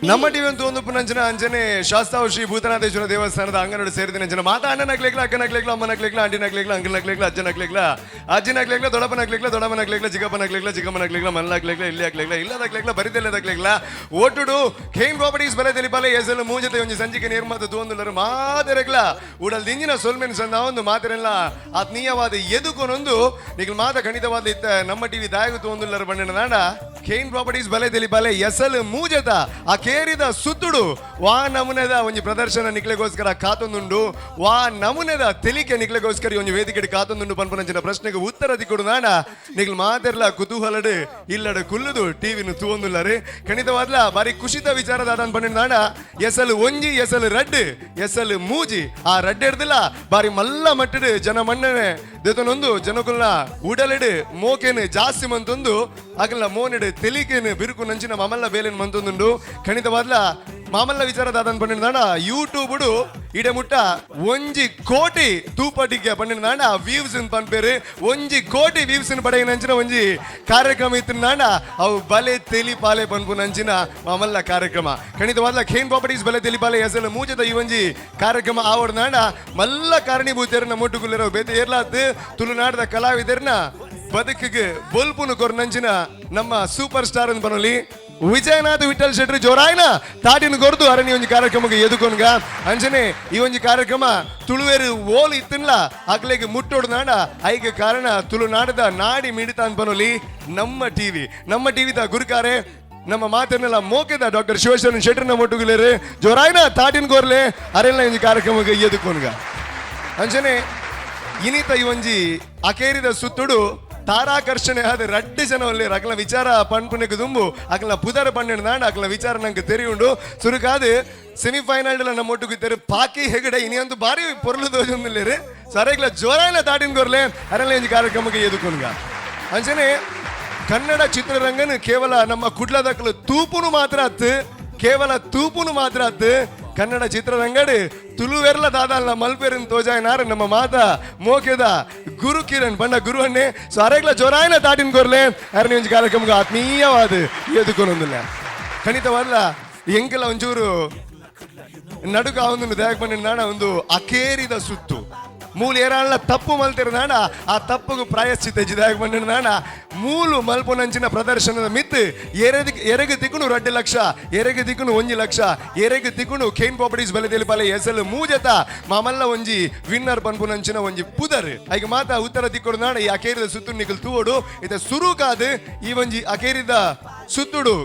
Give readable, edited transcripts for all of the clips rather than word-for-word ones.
ನಮ್ಮ ಟಿವಿ ಅಂತ ಒಂದು ಪುನಂಚನ ಅಂಜನೆ ಶಾಸ್ತಾವ್ ಶ್ರೀ ಭೂತನಾಥೇಶ್ವರ ದೇವಸ್ಥಾನದ ಅಂಗನಡು ಸೇರಿದ ಮಾತಾ ಅಣ್ಣನ ಅಕ್ಕನ ಕ್ಲೇಕ್ಲ, ಅಮ್ಮನ ಕ್ಲೇಕ್ಲ, ಆಂಟಿನ ಕ್ಲೇಕ್ಲ, ಅಂಕಲ್ನ ಕ್ಲೇಕ್ಲ, ಅಜ್ಜನ ಕ್ಲೇಕ್ಲ, ಅಜ್ಜಿನ ಕ್ಲೇಕ್ಲ, ದೊಡ್ಡಪ್ಪನ ಕ್ಲೇಕ್ಲ, ದೊಡ್ಡಮ್ಮನ ಕ್ಲೇಕ್ಲ, ಚಿಕ್ಕಪ್ಪನ ಕ್ಲೇಕ್ಲ, ಚಿಕ್ಕಮ್ಮನ ಕ್ಲೇಕ್ಲ, ಮಲ್ಲ ಕ್ಲೇಕ್ಲ, ಇಲ್ಲಿ ಕ್ಲೇಕ್ಲ, ಇಲ್ಲದ ಕ್ಲೇಕ್ಲ, ಬರಿದೆಲ್ಲದ ಕ್ಲೇಕ್ಲ, ಒಟ್ಟುಡು ಖೇನ್ ಪ್ರಾಪರ್ಟೀಸ್ ಬಲೆ ತೆಲಿಪಾಲೆ ಎಸಲು ಮೂಜತೆ ಒಂಜಿ ಸಂಚಿಕೆ ನಿರ್ಮಾತ ತೂಂದುಲ್ಲರು ಮಾತೆರೆಗ್ಲ ಉಡಲ್ ದಿಂಜಿನ ಸೊಲ್ಮೆನ್ ಸಂದ ಒಂದು ಮಾತೆರೆಲ್ಲ ಆತ್ಮೀಯವಾದ ಎದುಕೊನೊಂದು ನಿಗಲ್ ಮಾತ ಖಂಡಿತವಾದ ಇತ್ತ ನಮ್ಮ ಟಿವಿ ದಾಯಗು ತೂಂದುಲ್ಲರು ಬಣ್ಣ ನಾಡ ಖೇನ್ ಪ್ರಾಪರ್ಟೀಸ್ ಬಲೆ ತೆಲಿಪಾಲೆ ಎಸಲು ಮೂಜತ ಆ ಕೇರಿದ ಸುತ್ತುಡು ವಾ ನಮೂನೆದ ಒಂಜಿ ಪ್ರದರ್ಶನ ನಿಕ್ಲೆಗೋಸ್ಕರ ಕಾತೊಂದುಂಡು, ವಾ ನಮೂನೆದ ತೆಲಿಕೆ ನಿಕ್ಲೆಗೋಸ್ಕರ ಒಂಜಿ ವೇದಿಕೆ ಕಾತೊಂದುಂಡು ಪನ್ಪನಂಚಿನ ಪ್ರಶ್ನೆಗೆ ಉತ್ತರ ದಿಕ್ಕೊಡು ನಾಡ ನಿಕ್ಲ್ ಮಾತೆರ್ಲ ಕುತೂಹಲಡು ಇಲ್ಲಡು ಕುಲ್ಲುದು ಟಿವಿನು ತೂವೊಂದುಲ್ಲರು. ಖಂಡಿತವಾದ್ಲ ಬಾರಿ ಖುಷಿತ ವಿಚಾರದಾದ ಪಂಡಿನ ನಾಡ ಎಸಲು ಒಂಜಿ, ಎಸಲು ರಡ್ಡು, ಎಸಲು ಮೂಜಿ, ಆ ರಡ್ಡು ಹಿಡ್ದಿಲ್ಲ ಬಾರಿ ಮಲ್ಲ ಮಟ್ಟಡು ಜನ ಮಣ್ಣನೆ ದೆತನೊಂದು ಜನಕುಲ್ನ ಉಡಲಿಡು ಮೋಕೆನು ಜಾಸ್ತಿ ಮಂತೊಂದು ಅಗಲ ಮೋನೆಡು ತೆಲಿಕೆನು ಬಿರುಕು ನಂಚಿನ ಮಮಲ್ಲ ಬೇಲೆನ್ ಮಂತೊಂದುಂಡು. ಖಂಡಿತವಾದ್ಲ ಮಾಮಲ್ಲ ವಿಚಾರದಾದನ್ ಪಂಡಿನ ಯೂಟ್ಯೂಬ್ ಇಡೆ ಮುಟ್ಟ ಒಂಜಿ ಕೋಟಿ ತೂಪಟಿಗೆ ಪಂಡಿನ ವ್ಯೂಸ್ ಪನ್ಪೇರು, ಒಂಜಿ ಕೋಟಿ ವ್ಯೂಸ್ ಪಡೆಯ ನಂಚಿನ ಒಂಜಿ ಕಾರ್ಯಕ್ರಮ ಇತ್ತಿನಾಂಡ ಅವು ಬಲೆ ತೆಲಿ ಪಾಲೆ ಪನ್ಪು ನಂಚಿನ ಮಾಮಲ್ಲ ಕಾರ್ಯಕ್ರಮ. ಖಂಡಿತವಾದ್ಲ ಖೇನ್ ಪ್ರಾಪರ್ಟೀಸ್ ಬಲೆ ತೆಲಿ ಪಾಲೆ ಎಸಲು ಮೂಜದ ಈ ಒಂಜಿ ಕಾರ್ಯಕ್ರಮ ಆವಡ್ನಾಂಡ ಮಲ್ಲ ಕಾರಣೀಭೂತರನ್ನ ಮುಟ್ಟುಗುಲ್ಲಿರೋ ಬೇತೆ ಏರ್ಲಾತ್ ತುಳುನಾಡದ ಕಲಾವಿದರ್ನ ಬದುಕಿಗೆ ಬೊಲ್ಪುನು ಕೊರ್ನಂಚಿನ ನಮ್ಮ ಸೂಪರ್ ಸ್ಟಾರ್ ಅಂತ ಬನಲಿ ವಿಜಯನಾಥ್ ವಿಠಲ್ ಶೆಟ್ಟಿ ಜೋರಾಯ್ನ ತಾಟಿನ ಕೊರ್ದು ಅರಣಿ ಒಂಜಿ ಕಾರ್ಯಕ್ರಮಕ್ಕೆ ಎದುಕೊನ್ಗ. ಅಂಚನೆ ಈ ಒಂಜಿ ಕಾರ್ಯಕ್ರಮ ತುಳುವೇರು ಓಲ್ ಇತ್ತಿನ್ಲ ಅಕ್ಲೆಗ್ ಮುಟ್ಟೋಡು ನಾಡ ಐಗೆ ಕಾರಣ ತುಳುನಾಡದ ನಾಡಿ ಮಿಡಿತ ಅಂತ ನಮ್ಮ ಟಿವಿ, ನಮ್ಮ ಟಿವಿದ ಗುರುಕಾರೆ ನಮ್ಮ ಮಾತನ್ನೆಲ್ಲ ಮೋಕೆದ ಡಾಕ್ಟರ್ ಶಿವಶರಣ ಶೆಟ್ಟರ್ನ ಮೊಟ್ಟುಗುಲೇರು ಜೋರಾಯ್ನ ತಾಟಿನ ಕೋರ್ಲೆ ಅರೆಲ್ಲ ಒಂಜಿ ಕಾರ್ಯಕ್ರಮಕ್ಕೆ ಎದುಕೊನ್ಗ. ಅಂಚನೆ ಇನಿತ ಈ ಒಂಜಿ ಅಕೇರಿದ ಸುತ್ತುಡು ತಾರಾಕರ್ಷಣೆ ಆದ ರಡ್ಡು ಜನ ಒಲ್ಲೇರು ಅಕಲ ವಿಚಾರ ಪನ್ಪುನೆಗ್ ದುಂಬು ಅಕಲ ಪುದರ್ ಪಣ್ಣೆಡ್ ನಾಂಡ ಅಕಲ ವಿಚಾರ ನಂಗೆ ತೆರಿಯುಂಡು. ಸುರುಕಾದು ಸೆಮಿಫೈನಲ್ ನಮ್ಮ ಒಟ್ಟುಗಿದ್ದಾರೆ ಪಾಕಿ ಹೆಗಡೆ ಇನಿಯಂತು ಬಾರಿ ಪೊರ್ಲು ದೋಜೊಂದುಲ್ಲೇರು ಸರೇಗ್ಲ ಜೋರಾಯ್ನ ತಾಟಿನ ಕೊರ್ಲೆ ಅರೆಲ್ಲ ಒಂಜಿ ಕಾರ್ಯಕ್ರಮಕ್ಕೆ ಎದುಕೊನ್ಗ. ಅಂಚನೆ ಕನ್ನಡ ಚಿತ್ರರಂಗನ ಕೇವಲ ನಮ್ಮ ಕುಡ್ಲದಕ್ಕಲು ತೂಪುನು ಮಾತ್ರ ಅತ್ತು, ಕೇವಲ ತೂಪುನು ಮಾತ್ರ ಅತ್ತು, ಕನ್ನಡ ಚಿತ್ರರಂಗಡು ತುಳುವೆರ್ಲ ದಾದಾಲ್ನ ಮಲ್ಪೆರಿನ್ ತೋಜಾಯ್ನಾರ್ ನಮ್ಮ ಮಾತ ಮೋಕೆದ ಗುರು ಕಿರಣ್ ಬಣ್ಣ ಗುರು ಅಣ್ಣೆ. ಸೊ ಅರೆಗ್ಲ ಜೋರಾಯ್ನ ತಾಟಿನ ಕೊರ್ಲೆ ಅರನಿ ಒಂಜಿ ಕಾರ್ಯಕ್ರಮಕ್ಕೆ ಆತ್ಮೀಯವಾದ ಎದುಕೊನೊಂದಿಲ್ಲ. ಖಂಡಿತವಲ್ಲ ಎಂಕೆಲ್ಲ ಒಂಚೂರು ನಡುಕ ಒಂದು ದಯಾಗ್ ಪಂಡಿನ ಒಂದು ಅಕೇರಿದ ಸುತ್ತು ಮೂಲು ಏರಾಳ ತಪ್ಪು ಮಲ್ತಿರದಾಣ ಆ ತಪ್ಪುಗು ಪ್ರಾಯಶ್ಚಿತ್ತ ಜಿದಾಗ್ ಪಂಡಿನ ಮೂಲು ಮಲ್ಪುನಂಚಿನ ಪ್ರದರ್ಶನದ ಮಿತ್ ಎರೆಗ್ ತಿಕ್ಕುನು 2 ಲಕ್ಷ, ಎರೆಗ್ ತಿಕ್ಕುನು 1 ಲಕ್ಷ, ಎರೆಗ್ ತಿಕ್ಕುನು ಖೇನ್ ಪ್ರಾಪರ್ಟೀಸ್ ಬಲೆ ತೆಲಿಪಾಲೆ ಎಸಲು ಮೂಜತ ಮಾಮಲ್ಲ ಒಂಜಿ ವಿನ್ನರ್ ಪನ್ಪುನಂಚಿನ ಒಂಜಿ ಪುದರ್. ಐಗ ಮಾತ ಉತ್ತರ ತಿಕ್ಕೊಡು ನಾಡ ಈ ಅಕೇರಿದ ಸುತ್ತು ನಿಕಲ್ ತೂವೋಡು. ಇತ ಸುರುಕಾದು ಈ ಒಂಜಿ ಅಕೇರಿದ ಸುತ್ತುಡು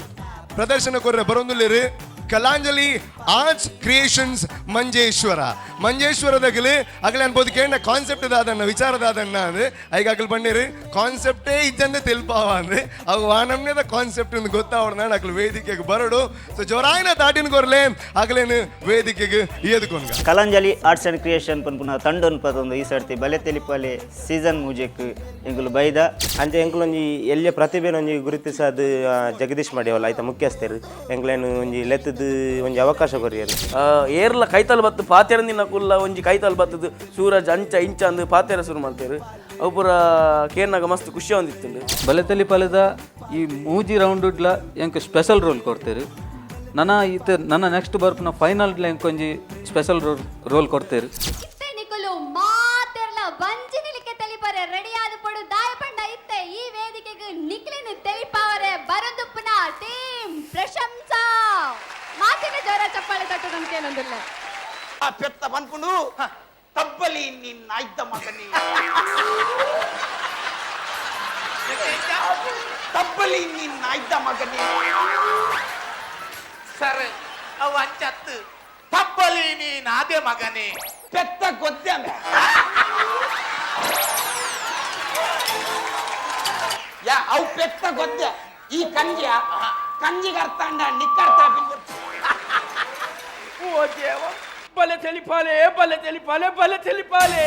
ಪ್ರದರ್ಶನ ಕೊರ್ರೆ ಬರೊಂದುಲ್ಲೇರು ಕಲಾಂಜಲಿ ಆರ್ಟ್ಸ್ ಕ್ರಿಯೇಷನ್ಸ್ ಮಂಜೇಶ್ವರ. ಮಂಜೇಶ್ವರದಗಲಿ ಅಗಲೆ ಅನ್ಬೋದು ಕೇಂದ್ರ ಕಾನ್ಸೆಪ್ಟ್ ದಾದಣ್ಣ ವಿಚಾರ ದಾದಣ್ಣ ಅಂದ್ರೆ ಐಗ ಅಗಲ್ ಬಣ್ಣಿರು ಕಾನ್ಸೆಪ್ಟೇ ಇಜ್ಜಂದೆ ತೆಲ್ಪಾವ ಅಂದ್ರೆ ಅವು ವಾನಮ್ನೇದ ಕಾನ್ಸೆಪ್ಟ್ ಅಂತ ಗೊತ್ತಾವಡ್ನಾಡ ಅಗಲು ವೇದಿಕೆಗೆ ಬರಡು. ಸೊ ಜೋರಾಯ್ನ ತಾಟಿನ ಕೊರ್ಲೆ ಅಗಲೇನು ವೇದಿಕೆಗೆ ಎದುಕೊಂಡ್ಗ. ಕಲಾಂಜಲಿ ಆರ್ಟ್ಸ್ ಆ್ಯಂಡ್ ಕ್ರಿಯೇಷನ್ ಪನ್ಪುನ ತಂಡೊನ್ ಪತೊಂದು ಈ ಸರ್ತಿ ಬಲೆ ತೆಲಿಪಾಲೆ ಸೀಸನ್ ಮೂಜೆಕ್ ಎಂಕುಲು ಬೈದ. ಅಂಚೆ ಎಂಕುಲೊಂಜಿ ಎಲ್ಯ ಪ್ರತಿಭೆನೊಂಜಿ ಗುರುತಿಸಾದ್ ಜಗದೀಶ್ ಮಾಡಿಯವಲ್ಲ ಆಯ್ತ ಮುಖ್ಯಸ್ಥರು ಎಂಕ್ಲೇನು ಒಂಜಿ ಲೆತ್ತದ ಒಂಜಿ ಅವಕಾಶ ಕೊರಿಯರು. ಏರ್ಲ ಕೈತಲ್ ಬತ್ತು ಪಾತೆರ ಕುಲ್ಲ ಒಂಜಿ ಕೈತಲ್ ಬತ್ತದು ಸೂರಜ್ ಅಂಚ ಇಂಚ ಅಂದ್ ಪಾತೆರ ಶುರು ಮಲ್ತೇರು ಅವು ಪೂರ ಕೇರ್ನಾಗ ಮಸ್ತ್ ಖುಷಿ ಒಂದಿತ್ತುಂಡು. ಬಲೆತಲಿ ಪಲದ ಈ ಮೂಜಿ ರೌಂಡುಡ್ಲ ಎಂಕ್ ಸ್ಪೆಷಲ್ ರೋಲ್ ಕೊಡ್ತೇರು. ನನ್ನ ಈತ ನನ್ನ ನೆಕ್ಸ್ಟ್ ಬರ್ಪುನ ಫೈನಲ್ ಎಂಕ್ ಒಂಜಿ ಸ್ಪೆಷಲ್ ರೋಲ್ ರೋಲ್ ಕೊಡ್ತೇರು. ಇತ್ತೆ ನಿಕುಲು ಮಾತೆರ್ಲ ಬಂಜಿ ನಿಲಿಕೆ ತೆಲಿಪರೆ ರೆಡಿ ಆದ ಪಡು ದಾಯ ಪಂಡ ಇತ್ತೆ ಈ ವೇದಿಕೆಗೆ ನಿಕ್ಲಿನ ತೆಲಿಪಾವರೆ ಬರದುಪ್ಪುನ ಟೀಮ್ ಪ್ರಶಂಸಾ ಮಾತಿನ ಜೋರ ಚಪ್ಪಾಳೆ ತಟ್ಟು ನಮ್ಗೇನೊಂದಿಲ್ಲ. ಆ ಪೆತ್ತ ಪನ್ಪುಂಡು ತಬ್ಬಲಿ ನಿನ್ನ ಇದ್ದ ಮಗನೇ, ತಬ್ಬಲಿ ನಿನ್ನ ಇದ್ದ ಮಗನೇ. ಸರ್, ಅವು ಅಂಚತ್ತು ತಬ್ಬಲಿ ನೀನಾದೆ ಮಗನೇ. ಪೆತ್ತ ಗೊದ್ದೆಂಬೆ ಯಾ ಅವು ಪೆತ್ತ ಗೊದ್ದೆ ಈ ಕಂಜಿಯ ಕಂಜಿಗೆ ಅರ್ಥ ಅಂಡ ನಿಕ್ಕರ್ಥ. ಓ ದೇವ, ಬಲೆ ತೆಲಿಪಾಲೆ ಬಲೆ ತೆಲಿಪಾಲೆ ಬಲೆ ತೆಲಿಪಾಲೆ.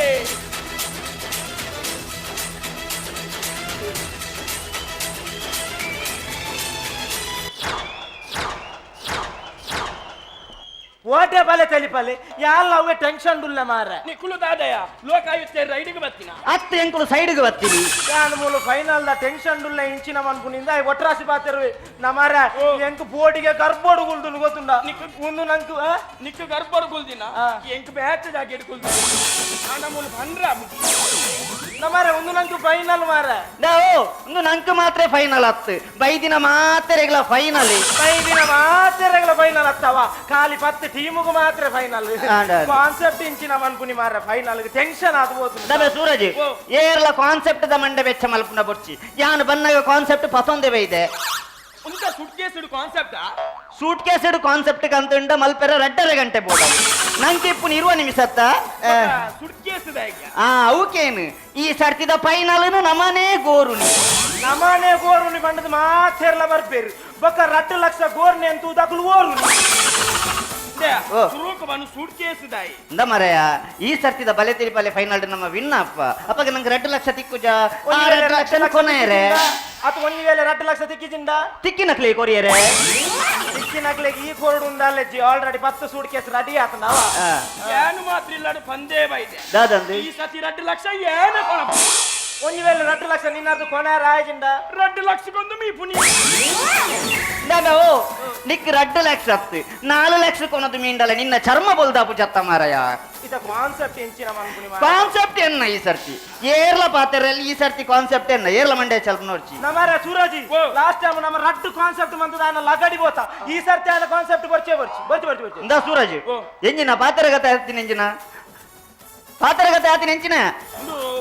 ಓಟೆ ಬಲೆ ತೆಲಿಪಲೆ ಯಾಲ್ಲ ಅವೇ ಟೆನ್ಷನ್ ಡುಲ್ಲ ಮಾರ. ನಿಕ್ಕುಲು ದಾದಯ ಲೋಕಾಯುಕ್ತ ರೈಡಿಗೆ ಬರ್ತೀನ. ಅತ್ತು ಎಂಕುಲು ಸೈಡ್ಗೆ ಬರ್ತೀನಿ. ಯಾನ್ ಮೂಲು final the tension ಡುಲ್ಲ ಇಂಚಿನ ಮನ್ಪುನಿಂದ ಒಟ್ರಾಸಿ ಪಾತೆರುವೆ ನಮಾರ. ಎಂಕ್ ಪೋಟಿಗೆ ಗರ್ಬೋಡು ಗುಲ್ದುನು ಗೊತ್ತುಂಡ ಒಂದು ನಂಕು. ನಿಕ್ಕು ಗರ್ಬೋಡು ಗುಲ್ದಿನ, ಎಂಕ್ ಬ್ಯಾಚ್ ಜಾಕೆಟ್ ಗುಲ್ದಿನ ಆಂಡ ಮೂಲು ಪಂದ್ರ. ನಮಾರ ಒಂದು ನಂಕು ಫೈನಲ್ ಮಾರ. ಒಂದು ನಂಕು ಮಾತ್ರ ಫೈನಲ್ ಅತ್ತು, ಬೈದಿನ ಮಾತ್ರ ಫೈನಲ್. ಬೈದಿನ ಮಾತ್ರ ಫೈನಲ್ ಅತ್ತವ, ಖಾಲಿ 10 ಟೀಮುಗು ಮಾತ್ರ ಫೈನಲ್. ಕಾನ್ಸೆಪ್ಟ್ ಇಂಚಿನ ಮನ್ಪುನಿ ಮಾರ, ಫೈನಲ್ ಟೆನ್ಷನ್ ಅದು ದಬೆ ಸೂರಜ್ ಏರ್ಲ ಕಾನ್ಸೆಪ್ಟ್ the ಮಂಡೆ ಬೆಚ್ಚ ಮಲ್ಪುನ ಬೊರ್ಚಿ. ಯಾನ್ ಬನ್ನಾಗ ಕಾನ್ಸೆಪ್ಟ್ ಪಸೊಂದೆ ಬೈದೆ. Suit case concept, suitcase concept ಕಂತುಂಡ ಮಲ್ಪೆರ 2.5 ಗಂಟೆ ಬೋಡ ನಂಗೆ ಇಪ್ಪು ಇರುವ ನಿಮಿಷತ್ತ. ಆ ಅವಕೇನು ಈ ಸರ್ತಿದ ಫೈನಲ್ ನಮನೇ ಗೋರುನಿ. ನಮನೇ ಗೋರುನಿ ಬಂಡದ ಮಾಥೇರ್ಲ ಬರ್ಪೇರು ಬೊಕ್ಕ 2 ಲಕ್ಷ ಗೋರ್ನೆ ಅಂತ ದಕ್ಲು ಓರುನಿ. ಮರಯ ಈ ಸರ್ತಿದ ಬಲೆ ತಿರಿಪಲೆ ಫೈನಲ್ ನಮ್ಮ ವಿನ್ ಅಪ್ಪ ಅಪ್ಪಗ ನಂಗೆ 2 ಲಕ್ಷ ತಿಕ್ಕುಜ. 2 ಲಕ್ಷ ಕೊನೆಯರೆ ಅತ್ ಒಂಜಿ ವೇಳೆ 2 ಲಕ್ಷ ತಿಕ್ಕಿಜಿಂದ ತಿಕ್ಕಿನಕ್ಲೆ ಕೊರಿಯರೆ. ತಿಕ್ಕಿನಕ್ಲೆ ಈ ಕೋರ್ಡ್ ಉಂಡಲ್ಲೆಜ್ಜಿ already 10 suit case ready ಆತನವ. ಏನು ಮಾತ್ರ ಇಲ್ಲ ಪಂದೇ ಬೈದೆ ದಾದಂದು ಈ ಸತಿ 2 ಲಕ್ಷ ಏನು ಕೊನಪ್ಪ. ಒಂಜಿ ವೇಳೆ 2 ಲಕ್ಷ ನಿನ್ನದು ಕೊನೆ ರಾಯಜಿಂದ 2 ಲಕ್ಷಕ್ಕೊಂದು ಮೀ ಪುನಿ. ಓ ನಿಕ್ 2 ಲಕ್ಷ ಹತ್ತು 4 ಲಕ್ಷ ಕೊನದು ಮೀಂಡಲ ನಿನ್ನ ಚರ್ಮ ಬೊಲ್ದಾಪು ಚತ್ತ ಮಾರಯ. ಇದ ಕಾನ್ಸೆಪ್ಟ್ ಎಂಚಿನ ಮನ್ಪುನಿ ಕಾನ್ಸೆಪ್ಟ್ ಎನ್ನ ಈ ಸರ್ತಿ ಏರ್ಲ ಪಾತೆರಲ್ಲಿ ಈ ಸರ್ತಿ ಕಾನ್ಸೆಪ್ಟ್ ಎನ್ನ ಏರ್ಲ ಮಂಡೆ ಚಲ್ಪ ನೋಡ್ಚಿ. ನಮಾರ ಸೂರಜಿ ಲಾಸ್ಟ್ ಟೈಮ್ ನಮ್ಮ ರಡ್ಡು ಕಾನ್ಸೆಪ್ಟ್ ಮಂತದ ಆನ ಲಗಡಿ ಬೋತ ಈ ಸರ್ತಿ ಆನ ಕಾನ್ಸೆಪ್ಟ್ ಬರ್ಚೆ ಬರ್ಚಿ ಬರ್ಚಿ ಬರ್ಚಿ ಬರ್ಚಿ. ಇಂದ ಸೂರಜ್ ಎಂಜಿನ ಪಾತೆರಗತ ಆತೀನಿ ಎಂಜಿನ ಪಾತೆರಗತ ಆತೀನಿ ಎಂಚಿನ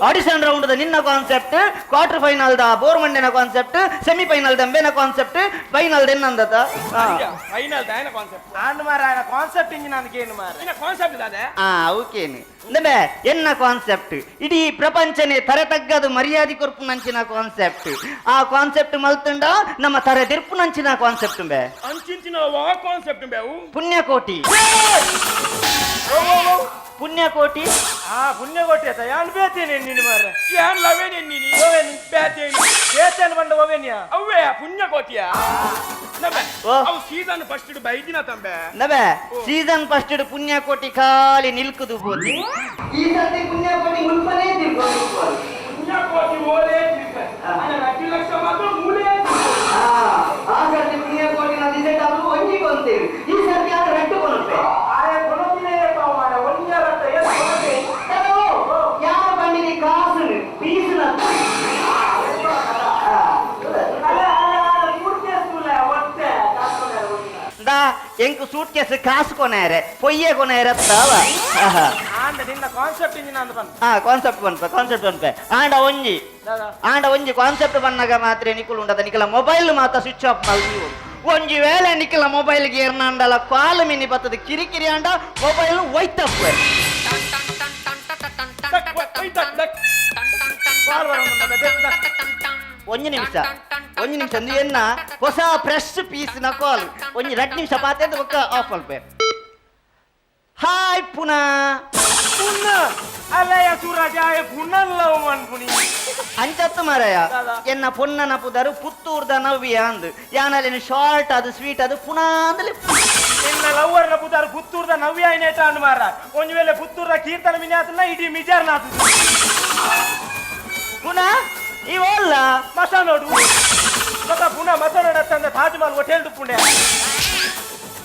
ಆಡಿಷನ್ ರೌಂಡ್ the ನಿನ್ನ concept, quarter final the bore ಮಂಡೆನ concept, semifinal ದಂಬೆನ concept, final ದೆನ್ನಂದತ final ದಾಯನ concept and ಮಾರ ಆನ ಕಾನ್ಸೆಪ್ಟ್ ಇಂಜಿನ ಅಂದಕೇನು ಮಾರ ಇನ್ನ ಕಾನ್ಸೆಪ್ಟ್ ದಾದೆ. ಆ ಓಕೇನು ಅಂದಬೆ ಎನ್ನ ಕಾನ್ಸೆಪ್ಟ್ ಇಡೀ ಪ್ರಪಂಚನೇ ತರೆ ತಗ್ಗದು ಮರ್ಯಾದೆ ಕೊರ್ಪು ನಂಚಿನ ಕಾನ್ಸೆಪ್ಟ್. ಆ ಕಾನ್ಸೆಪ್ಟ್ ಮಲ್ತುಂಡ ನಮ್ಮ ತರೆ ತಿರ್ಪು ನಂಚಿನ ಕಾನ್ಸೆಪ್ಟ್ ಬೆ ಅಂಚಿಂಚಿನ ವಾ ಕಾನ್ಸೆಪ್ಟ್ ಬೇವು. ಪುಣ್ಯಕೋಟಿ ಪುಣ್ಯಕೋಟಿ. ಆ ಪುಣ್ಯಕೋಟಿ ಆತ ಯಾನ್ ಬೇತೇನೆ ನಿನ್ನ ಮಾರ. ಯಾನ್ ಲವೇನೆ ನೀನಿ ಓವೇನಿ ಬೇತೇನಿ ಬೇತೇನೆ ಬಂಡ ಓವೇನಿಯಾ ಅವೇ ಪುಣ್ಯಕೋಟಿಯ ನಬೆ ಅವು ಸೀಸನ್ ಫಸ್ಟ್ ಬೈದಿನ ತಂಬೆ ನಬೆ ಸೀಸನ್ ಫಸ್ಟ್ ಪುಣ್ಯಕೋಟಿ ಖಾಲಿ ನಿಲ್ಕುದು ಬೋದಿ. ಈ ಸರ್ತಿ ಪುಣ್ಯಕೋಟಿ ಮುಲ್ಪನೇ ಪುಣ್ಯಕೋಟಿ ಓಲೇ ಅಲ್ಲ 2 ಲಕ್ಷ ಮಾತ್ರ ಮೂಲೆ. ಆ ಸರ್ತಿ ಪುಣ್ಯಕೋಟಿ ದಿಸೆಟ್ ಅವರು ಒಂಜಿಕೊಂತೇವೆ, ಈ ಸರ್ತಿ ಆದ 2 ಕೊನಪೆ. ಆಯ ಕೊನಪಿನೇ ಪಾವ ಮಾರ ಒಂಜ ರಟ್ಟ ಏನ್ ಕೊನಪೆ. ಯಾರು ಬಂದಿನಿ ಕಾಸು ಪೀಸು. ಎಂಕು ಸೂಟ್ ಕೇಸ್ ಕಾಸು ಕೊನೆಯರೆ ಪೊಯ್ಯೆ ಕೊನೆಯರೆ ಅತ್ತಾವ. ನಿನ್ನ ಕಾನ್ಸೆಪ್ಟ್ ಇಂಜಿನ ಅಂದ ಬಂದ. ಹಾ ಕಾನ್ಸೆಪ್ಟ್ ಬಂತ ಕಾನ್ಸೆಪ್ಟ್ ಬಂತೆ ಆಂಡ ಒಂಜಿ ಆಂಡ ಒಂಜಿ ಕಾನ್ಸೆಪ್ಟ್ ಬಂದಾಗ ಮಾತ್ರ ನಿಕುಲು ಉಂಡದ ನಿಕಲ ಮೊಬೈಲ್ ಮಾತ್ರ ಸ್ವಿಚ್ ಆಫ್ ಮಲ್ದಿ. ಒಂಜಿ ವೇಳೆ ನಿಕಲ ಮೊಬೈಲ್ ಏರ್ನಾಂಡಲ ಕಾಲು ಮಿನಿ ಬತ್ತದ ಕಿರಿಕಿರಿ ಆಂಡ ಮೊಬೈಲ್ ಒಯ್ತಪ್ಪ. ಒಂಜಿ ನಿಮಿಷ ಒಂಜಿ ನಿಮಿಷ ಅಂದು ಎನ್ನ ಹೊಸ ಫ್ರೆಶ್ ಪೀಸ್ ನ ಕಾಲ್ ಒಂಜಿ 2 ನಿಮಿಷ ಪಾತೆ ಬೊಕ್ಕ ಆಫ್ ಅಲ್ಪೆ. ಹಾಯ್ ಪುನಃ ಪುನಃ ಅಲ್ಲಯ್ಯ ಸೂರಜ ಪುನಃ ಲವ್ ಮನ್ಪುನಿ ಅಂಚತ್ತು ಮಾರಾಯ ಎನ್ನ ಪೊನ್ನನ ಪುದರು ಪುತ್ತೂರ್ದ ನವ್ಯ ಅಂದು ಯಾನಲ್ಲಿನ ಶಾರ್ಟ್ ಅದು ಸ್ವೀಟ್ ಅದು ಪುನಃ ಅಂದಲೇ ನಿನ್ನ ಲವ್ವರ್ನ ಪುದಾರು ಪುತ್ತೂರ್ದ ನವ್ಯ ನೇಟ ಅಂದು ಮಾರ. ಒಂಜಿ ವೇಳೆ ಪುತ್ತೂರ್ದ ಕೀರ್ತನ ಮಿನ್ಯಾತನ ಇಡೀ ಮಿಜಾರ್ ನಾತು ಪುನಃ ಇವಲ್ಲ ಮಸಾನೋಡು ಮತ್ತ ಪುನಃ ಮಸಾನೋಡ ತಂದ ತಾಜ್ ಮಹಲ್ ಹೋಟೆಲ್ ಪುಣ್ಯ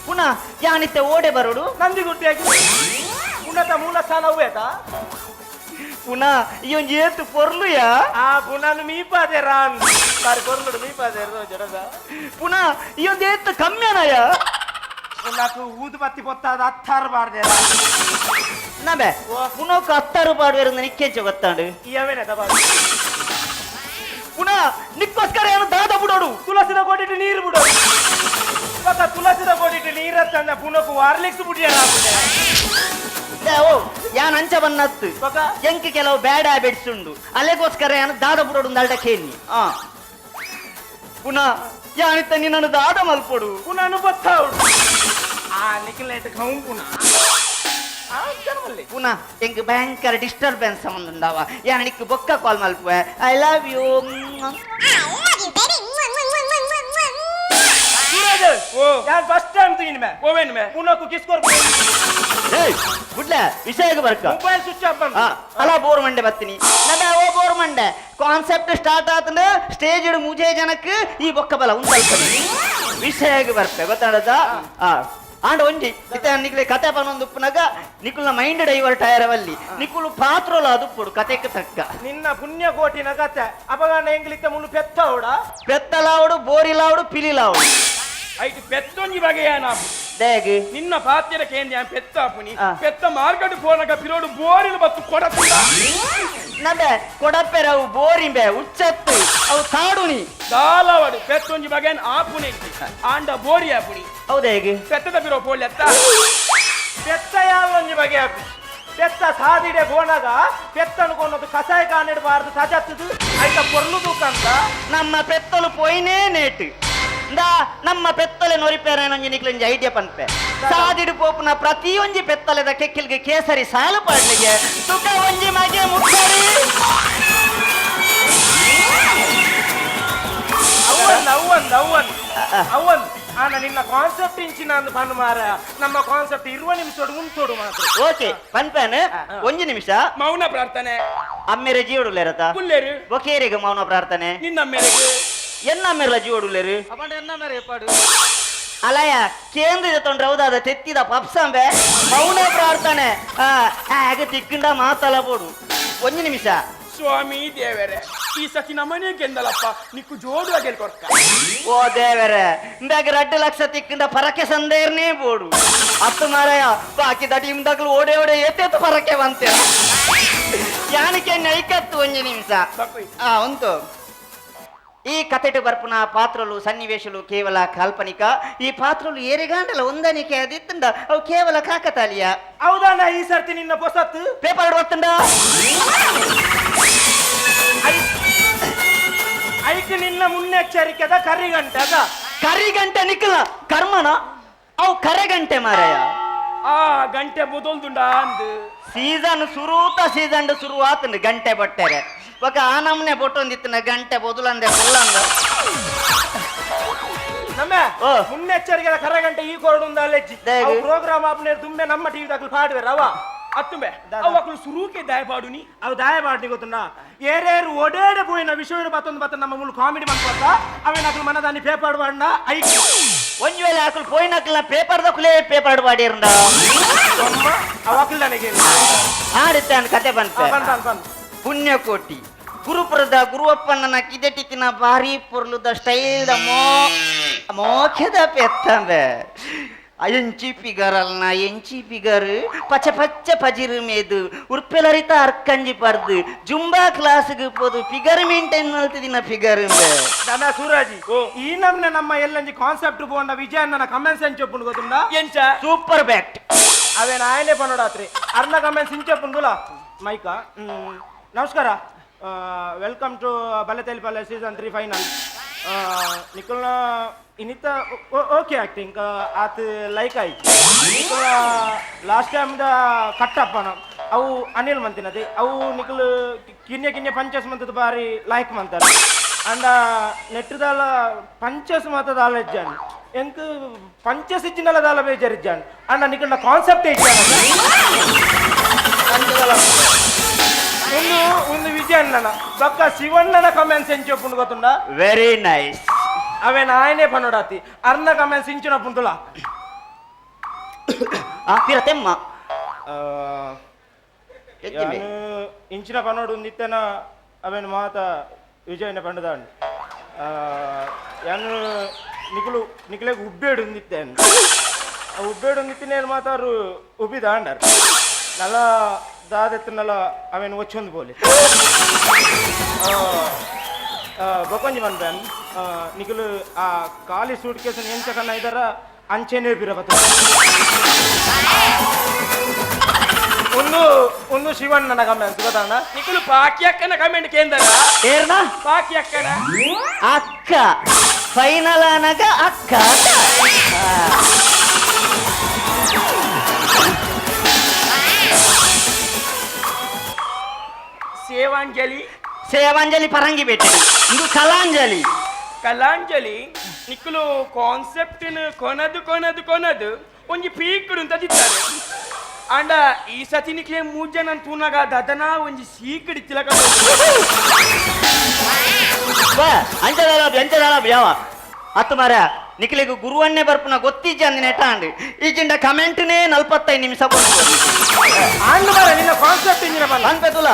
ಪುನಃ ಯಾನಿತ್ತೆ ಓಡೆ ಬರೋಡು ನಂದಿಗುಟ್ಟಿಯಾಗಿ ಪುನಃ ಮೂಲ ಸ್ಥಾನ ಹೂವೇತ ಪುನಃ ಈ ಒಂಜಿ ಏತು ಪೊರ್ಲುಯಾ. ಆ ಪುನಃ ಮೀಪಾದೆ ರಾನ್ ಬಾರಿ ಪೊರ್ಲುಡು ಮೀಪಾದೆ ಜಡದ. ಪುನಃ ಈ ಒಂದು ಏತು ಕಮ್ಮಿನಯ ಪುನಃ ಊದು ಬತ್ತಿ ಪೊತ್ತಾದ ಅತ್ತಾರು ಬಾರ್ದೆ ನಬೆ ಪುನಃ ಅತ್ತಾರು ಪಾಡುವೆರಂದು ನಿಕ್ಕೆಂಚ ಗೊತ್ತಾಂಡು ಇಯವೇನೆ ತಬಾ. ಪುನಃ ನಿಕ್ಕೋಸ್ಕರ ಏನು ದಾದ ಬಿಡೋಡು ತುಳಸಿದ ಕೊಟ್ಟಿಟ್ಟು ನೀರು ಬಿಡೋಡು ಮತ್ತ ತುಳಸಿದ ಕೊಟ್ಟಿಟ್ಟು ನೀರ ತಂದ ಪುನಃ ವಾರ್ಲಿಕ್ಸ್ ಬಿಡಿಯ ಓ ಯಾನ್ ಅಂಚ ಬನ್ನತ್ತು ಎಂಕ್ ಕೆಲವು ಬ್ಯಾಡ್ ಹ್ಯಾಬಿಟ್ಸ್ ಉಂಡು ಅಲೆಗೋಸ್ಕರ ಯಾನು ದಾದ ಬುಡೋಡು ಅಲ್ಡ ಕೇನಿ. ಆ ಪುನಃ ಯಾನಿತ್ತ ನಿನ್ನನ್ನು ದಾದ ಮಲ್ಪೊಡು ಪುನಃ ಬತ್ತಾವುಡು ಆ ನಿಖಿಲೇಟ್ ಖೌ ಪುನಃ ಪುನಃ ಎಂಕ್ ಭಯಂಕರ ಡಿಸ್ಟರ್ಬೆನ್ಸ್ ಸಂಬಂಧ ಯಾನ್ ನಿಕ್ ಬೊಕ್ಕ ಕಾಲ್ ಮಲ್ಪುವೆ. I love you. ಸೂರಜ್. ಓ. ಯಾನ್ ಫಸ್ಟ್ ಟೈಮ್ ತೂಯಿನ ಮೇ. ಓವೇನ್ ಮೇ? ಪುನಕ್ಕು ಕಿಸ್ ಕೊರ್ಪು. ಏಯ್ ಗುಡ್ಲ ವಿಷಯಕ್ಕೆ ಬರ್ಕ. ಮೊಬೈಲ್ ಸ್ವಿಚ್ ಆಫ್ ಬಂದು. ಅಲ್ಲ ಬೋರ್ ಮಂಡೆ ಬತ್ತೀನಿ ನಡ ಓ ಬೋರ್ ಮಂಡೆ ಕಾನ್ಸೆಪ್ಟ್ ಸ್ಟಾರ್ಟ್ ಆತಂದ್ರೆ ಸ್ಟೇಜ್ ಮುಜೆ ಜನಕ್ಕೆ ಈ ಬೊಕ್ಕ ಬಲ ಉಂಟಾಯ್ತದೆ. ವಿಷಯಕ್ಕೆ ಬರ್ಪೆ ಗೊತ್ತಾಡದ. ಆಂಡ ಒಂಜಿ ಇತ್ತೆ ನಿಕ್ಲೆ ಕತೆ ಪನೊಂದು ಉಪ್ಪುನಗ ನಿಕುಲ್ನ ಮೈಂಡ್ ಡೈವರ್ಟ್ ಆಯರವಲ್ಲಿ ನಿಕುಲು ಪಾತ್ರೊಲ ಅದು ಕತೆಕ್ ತಕ್ಕ. ನಿನ್ನ ಪುಣ್ಯ ಕೋಟಿನ ಕತೆ ಅಪಗಾನ ಎಂಗ್ಲಿತ್ತ ಮುಳ್ಳು ಪೆತ್ತವಡ. ಪೆತ್ತಲಾವಡು ಬೋರಿಲಾವಡು ಪಿಲಿಲಾವಡು. ಐಟ್ ಪೆತ್ತೊಂಜಿ ಬಗೆಯ ದೇಗ್ ನಿನ್ನ ಪಾತ್ಯರ ಕೇಂದ್ರ ಪೆತ್ತ ಆಪುನಿ. ಪೆತ್ತ ಮಾರ್ಕೆಟ್ ಪೋನಗ ಪಿರೋಡು ಬೋರಿಲು ಬತ್ತು ಕೊಡಪುಂಡ. ನಡೆ ಕೊಡಪೆರವು ಬೋರಿಂಬೆ ಉಚ್ಚತ್ತು ಅವು ತಾಡುನಿ. ದಾಲವಾಡು ಪೆತ್ತೊಂಜಿ ಬಗೆಯನ್ ಆಪುನಿ ಆಂಡ ಬೋರಿ ಆಪುನಿ. ಹೌದಾ ಹೇಗೆ? ಪೆತ್ತದ ಪಿರೋ ಪೋಲೆತ್ತ. ಪೆತ್ತ ಯಾವೊಂಜಿ ಬಗೆ ಆಪು ಪೆತ್ತ ಸಾದಿಡೆ ಬೋನಾಗ ಪೆತ್ತ ಅನ್ಕೊಂಡದ್ದು ಕಸಾಯ ಕಾಣಿಡಬಾರ್ದು ಸಜತ್ತದು ಆಯ್ತಾ ಪೊರ್ಲು ತೂಕಂತ. ನಮ್ಮ ಪೆತ್ತಲು ಪೋಯಿನೇ ನೇಟು ಇಂದಾ ನಮ್ಮ ಪೆತ್ತಲೆ ನೊರಿಪೇರ ನಿಕ್ಲೊಂಜಿ ಐಡಿಯಾ ಪನ್ಪೆ ಸಾದಿಡು ಪೋಪುನ ಪ್ರತಿಯೊಂಜಿ ಪೆತ್ತಲೆದ ಕೆಕ್ಕಿಲ್ಗೆ ಕೇಸರಿ ಸಾಲು ಪಾಡ್ಲಿಗೆ ತುಕ ಒಂಜಿ ಮಗೆ ಮುಕ್ಕರಿ. ಅವನ್ ಅವನ್ ಅವನ್ ಅವನ್ ಆನ ನಿನ್ನ ಕಾನ್ಸೆಪ್ಟ್ ಇಂಚಿನ ಅಂದ್ ಪನ್ ಮಾರ ನಮ್ಮ ಕಾನ್ಸೆಪ್ಟ್ ಇರುವ ನಿಮಿಷೋಡು ಉಂಟೋಡು ಮಾತ್ರ. ಓಕೆ ಪನ್ಪೇನೆ ಒಂಜಿ ನಿಮಿಷ. ಮೌನ ಪ್ರಾರ್ಥನೆ. ಅಮ್ಮೆರೆ ಜೀವಡುಲ್ಲೇರತ ಕುಲ್ಲೇರು. ಬೊಕೇರಿಗೆ ಮೌನ ಪ್ರಾರ್ಥನೆ. ನಿನ್ನ ಮೇರೆಗೆ. ಎನ್ನ ಅಮ್ಮೆರ್ಲ ಜೀವಡುಲ್ಲೇರು? ಅಪಂಡ ಎನ್ನ ಮೇರೆ ಪಾಡು. ಅಲಯ ಕೇಂದ್ರ ತೊಂದ್ರೆ ಹೌದಾದ ತೆತ್ತಿದ ಪಪ್ಸಂಬೆ ಮೌನ ಪ್ರಾರ್ಥನೆ. ಆಗ ತಿಕ್ಕಿಂಡ ಮಾತಲ ಬೋಡು ಒಂಜಿ ನಿಮಿಷ. ಸ್ವಾಮಿ ದೇವರೇ ಈ ಸತಿ ನಮ್ಮನೆ ಗೆಂದಲಪ್ಪ ನಿಕ್ಕು ಜೋಡು ಅಗೆಲ್ ಕೊರ್ಕ. ಓ ದೇವರೇ ಇಂದಾಗ 2 ಲಕ್ಷ ತಿಕ್ಕಿಂಡ ಪರಕೆ ಸಂದೇರ್ನೇ ಬೋಡು ಅತ್ತು ಮಾರಾಯ ಬಾಕಿ ದಟಿ ಇಂದಾಗಲು ಓಡೆ ಓಡೆ ಎತ್ತೆತ್ತು ಪರಕೆ ಬಂತೆ ಯಾನಿಕೆ ನೈಕತ್ತು ಒಂಜಿ ನಿಮಿಷ. ಉಂಟು ಈ ಕತೆಟು ಬರ್ಪುನ ಪಾತ್ರಲು ಸನ್ನಿವೇಶಲು ಕೇವಲ ಕಾಲ್ಪನಿಕ. ಈ ಪಾತ್ರಲು ಏರೆಗಾಂಡಲ ಒಂದನಿಕೆ ಅದಿತ್ತಂಡ ಅವು ಕೇವಲ ಕಾಕತಾಲಿಯ. ಹೌದಣ್ಣ ಈ ಸರ್ತಿ ನಿನ್ನ ಪೊಸತ್ತು ಪೇಪರ್ ಬರ್ತಂಡ. ಐಕ್ ನಿನ್ನ ಮುನ್ನೆಚ್ಚರಿಕೆದ ಕರಿಗಂಟೆ ಅದ. ಕರಿಗಂಟೆ ನಿಕ್ಕಲ ಕರ್ಮನ ಅವು ಕರೆಗಂಟೆ ಮಾರಾಯ. ಆ ಗಂಟೆ ಬೊದಲ್ದುಂಡ ಅಂದ್ ಸೀಸನ್ ಸುರೂತ ಸೀಸನ್ ಶುರು ಆತಂಡು ಗಂಟೆ ಬಟ್ಟೆರೆ ఒక ಆ ನಮ್ನೆ ಬೊಟ್ಟೊಂದಿತ್ತಿನ ಗಂಟೆ ಬೊದುಲಂದೆ ಫುಲ್ಲಂದ. ನಮ್ಮ ಮುನ್ನೆಚ್ಚರಿಕೆದ ಕರಗಂಟೆ ಈ ಕೊರಡುಂದ ಅಲ್ಲೆಜ್ಜಿ ಪ್ರೋಗ್ರಾಮ್ ಆಪ್ನೆ ತುಂಬೆ ನಮ್ಮ ಟಿವಿ ದಾಖಲು ಪಾಡುವೆ ರವ ಅತ್ತುಂಬೆ ಅವು ಸುರೂಕೆ ದಾಯಪಾಡುನಿ. ಅವು ದಾಯಪಾಡ್ನಿ ಗೊತ್ತುಂಡ ಏರೇರು ಒಡೇಡೆ ಪೋಯಿನ ವಿಷಯ ಬತ್ತೊಂದು ಬತ್ತ ನಮ್ಮ ಮುಳು ಕಾಮಿಡಿ ಮನ್ಕೊತ್ತ ಅವೇನ ಅಕಲು ಮನದಾನಿ ಪೇಪರ್ ಬಾಡ್ನ ಐಕ್ ಒಂಜಿ ವೇಳೆ ಅಕಲು ಪೋಯಿನಕಲ್ನ ಪೇಪರ್ ದಕುಲೇ ಪೇಪರ್ ಬಾಡಿರಂಡ. ಅವ ಅಕಲ್ ನನಗೆ ಆಡಿತ್ತಾನ ಕತೆ ಬಂತ. ಪುಣ್ಯಕೋಟಿ ಗುರುಪುರದ ಗುರುವಪ್ಪನ ಕಿದೆಟಿತ್ತಿನ ಭಾರಿ ಪೊರ್ಲುದ ಸ್ಟೈಲ್ದ ಮೋಖದ ಪೆತ್ತಂಬೆ ಎಂಚಿ ಪಿಗರಲ್ನ ಎಂಚಿ ಪಿಗರ್ ಪಚ್ಚ ಪಚ್ಚ ಪಜಿರು ಮೇದು ಉರ್ಪೆಲರಿತ ಅರ್ಕಂಜಿ ಪರ್ದು ಜುಂಬಾ ಕ್ಲಾಸ್ಗೆ ಪೋದು ಫಿಗರ್ ಮೇಂಟೈನ್ ಮಾಡ್ತಿದಿನ ಫಿಗರ್. ನನ್ನ ಸೂರಾಜಿ ಈ ನಮ್ನೆ ನಮ್ಮ ಎಲ್ಲಂಜಿ ಕಾನ್ಸೆಪ್ಟ್ ಬೋಂಡ ವಿಜಯಣ್ಣನ ಕಮೆಂಟ್ಸ್ ಎಂಚೊಪ್ಪುಂಡು ಗೊತ್ತುಂಡ? ಎಂಚ? ಸೂಪರ್ ಬ್ಯಾಕ್ಟ್ ಅವೇನ ಆಯನೆ ಪನೋಡಾತ್ರಿ ಅರ್ನ ಕಮೆಂಟ್ಸ್ ಇಂಚೊಪ್ಪುಂಡುಲ ಮೈಕ. ನಮಸ್ಕಾರ, welcome to Bale Telipale season 3 final. ನಿಖಲ್ನ ಇನ್ನಿತ ಓಕೆ ಆಕ್ಟಿಂಗ್ ಆತ ಲೈಕ್ ಆಯ್ತು. ನಿಖಲ್ನ ಲಾಸ್ಟ್ ಟೈಮ್ದ ಕಟ್ಟಪ್ಪನ ಅವು ಅನಿಲ್ ಮಂತಿನದಿ ಅವು ನಿಖಲ್ ಕಿನ್ಯ ಕಿನ್ಯ ಪಂಚಸ್ ಮಂತದ ಬಾರಿ ಲೈಕ್ ಮಂತಾರೆ. ಅಂಡ ನೆಟ್ಟದಾಲ ಪಂಚಸ್ ಮಾತದ ಆಲಜ್ಜಾನ್ ಎಂಕ್ ಪಂಚಸ್ ಇಜ್ಜಿನಲ್ಲ ದಾಲ ಬೇಜಾರಿಜ್ಜಾನ್ ಅಂಡ ನಿಖಲ್ನ ಕಾನ್ಸೆಪ್ಟ್ ಇಜ್ಜಾನ ಒಂದು ಒಂದು ವಿಜಯಣ್ಣನ ಬಕ್ಕ ಶಿವಣ್ಣನ ಕಮೆಂಟ್ಸ್ ಎಂಚೊಪ್ಪುಂಡು ಗೊತ್ತುಂಡ? Very nice. ಅವೇನ ಆಯನೆ ಪನೋಡಾತಿ ಅರ್ನ ಕಮೆಂಟ್ಸ್ ಇಂಚಿನ ಪುಂಡುಲ. ಪಿರ ತೆಮ್ಮ ಇಂಚಿನ ಪನೋಡು ನಿತ್ಯನ ಅವೇನು ಮಾತ ವಿಜಯನ ಪಂಡದಾಂಡ್ ಯಾನು ನಿಕಲು ನಿಕಲೆಗ್ ಉಬ್ಬೇಡು ನಿತ್ಯನ್ ಉಬ್ಬೇಡು ನಿತ್ತಿನೇನು ಮಾತಾರು ಉಬ್ಬಿದಾಂಡರ್ ನಲ ದಾದೆತ್ತನಲ ಅವೇನು ಒಚ್ಚೊಂದು ಬೋಲಿ ಬೊಕೊಂಜಿ ಮನ್ಪೆನ್ ನಿಕಲು ಆ ಖಾಲಿ ಸೂಟ್ ಕೇಸ್ ಎಂಚ ಕಣ್ಣ ಇದಾರ ಅಂಚೆನೇ ಬಿರಬತ್ತ ಒಂದು ಒಂದು ಶಿವಣ್ಣನ ಕಮೆಂಟ್ಸ್ ಗೊತ್ತಣ್ಣ? ನಿಕಲು ಪಾಕಿ ಅಕ್ಕನ ಕಮೆಂಟ್ ಕೇಂದ್ರ. ಏರ್ನ ಪಾಕಿ ಅಕ್ಕನ ಅಕ್ಕ ಫೈನಲ್ ಅನಗ ಅಕ್ಕ. ಸೇವಾಂಜಲಿ. ಸೇವಾಂಜಲಿ ಪರಂಗಿ ಬೇಟೆ ಇದು ಕಲಾಂಜಲಿ. ಕಲಾಂಜಲಿ. ನಿಕ್ಕುಲು ಕಾನ್ಸೆಪ್ಟ್ ಕೊನದು ಕೊನದು ಕೊನದು ಒಂಜಿ ಪೀಕ್ಡು ಅಂತ ದಿತ್ತಾರೆ. ಆಂಡ ಈ ಸತಿ ನಿಕ್ಲೆ ಮೂಜನ ತೂನಗ ದದನ ಒಂಜಿ ಸೀಕಡಿ ತಿಲಕ. ಅಂಚದಾಲ ಅಂಚದಾಲ ಯಾವ ಅತ್ತು ಮಾರ ನಿಕ್ಲೆಗ್ ಗುರುವನ್ನೇ ಬರ್ಪುನ ಗೊತ್ತಿಜ್ಜ ಅಂದಿನ ನೆಟ್ಟಾಂಡ್ ಈಜಿಂಡ ಕಮೆಂಟ್ನೇ 45 ನಿಮಿಷ ಆಂಡ್ ಮಾರ ನಿನ್ನ ಕಾನ್ಸೆಪ್ಟ್ ಇಂಜಿನ ಬಲ್ಲ ಅನ್ಪೆತುಲ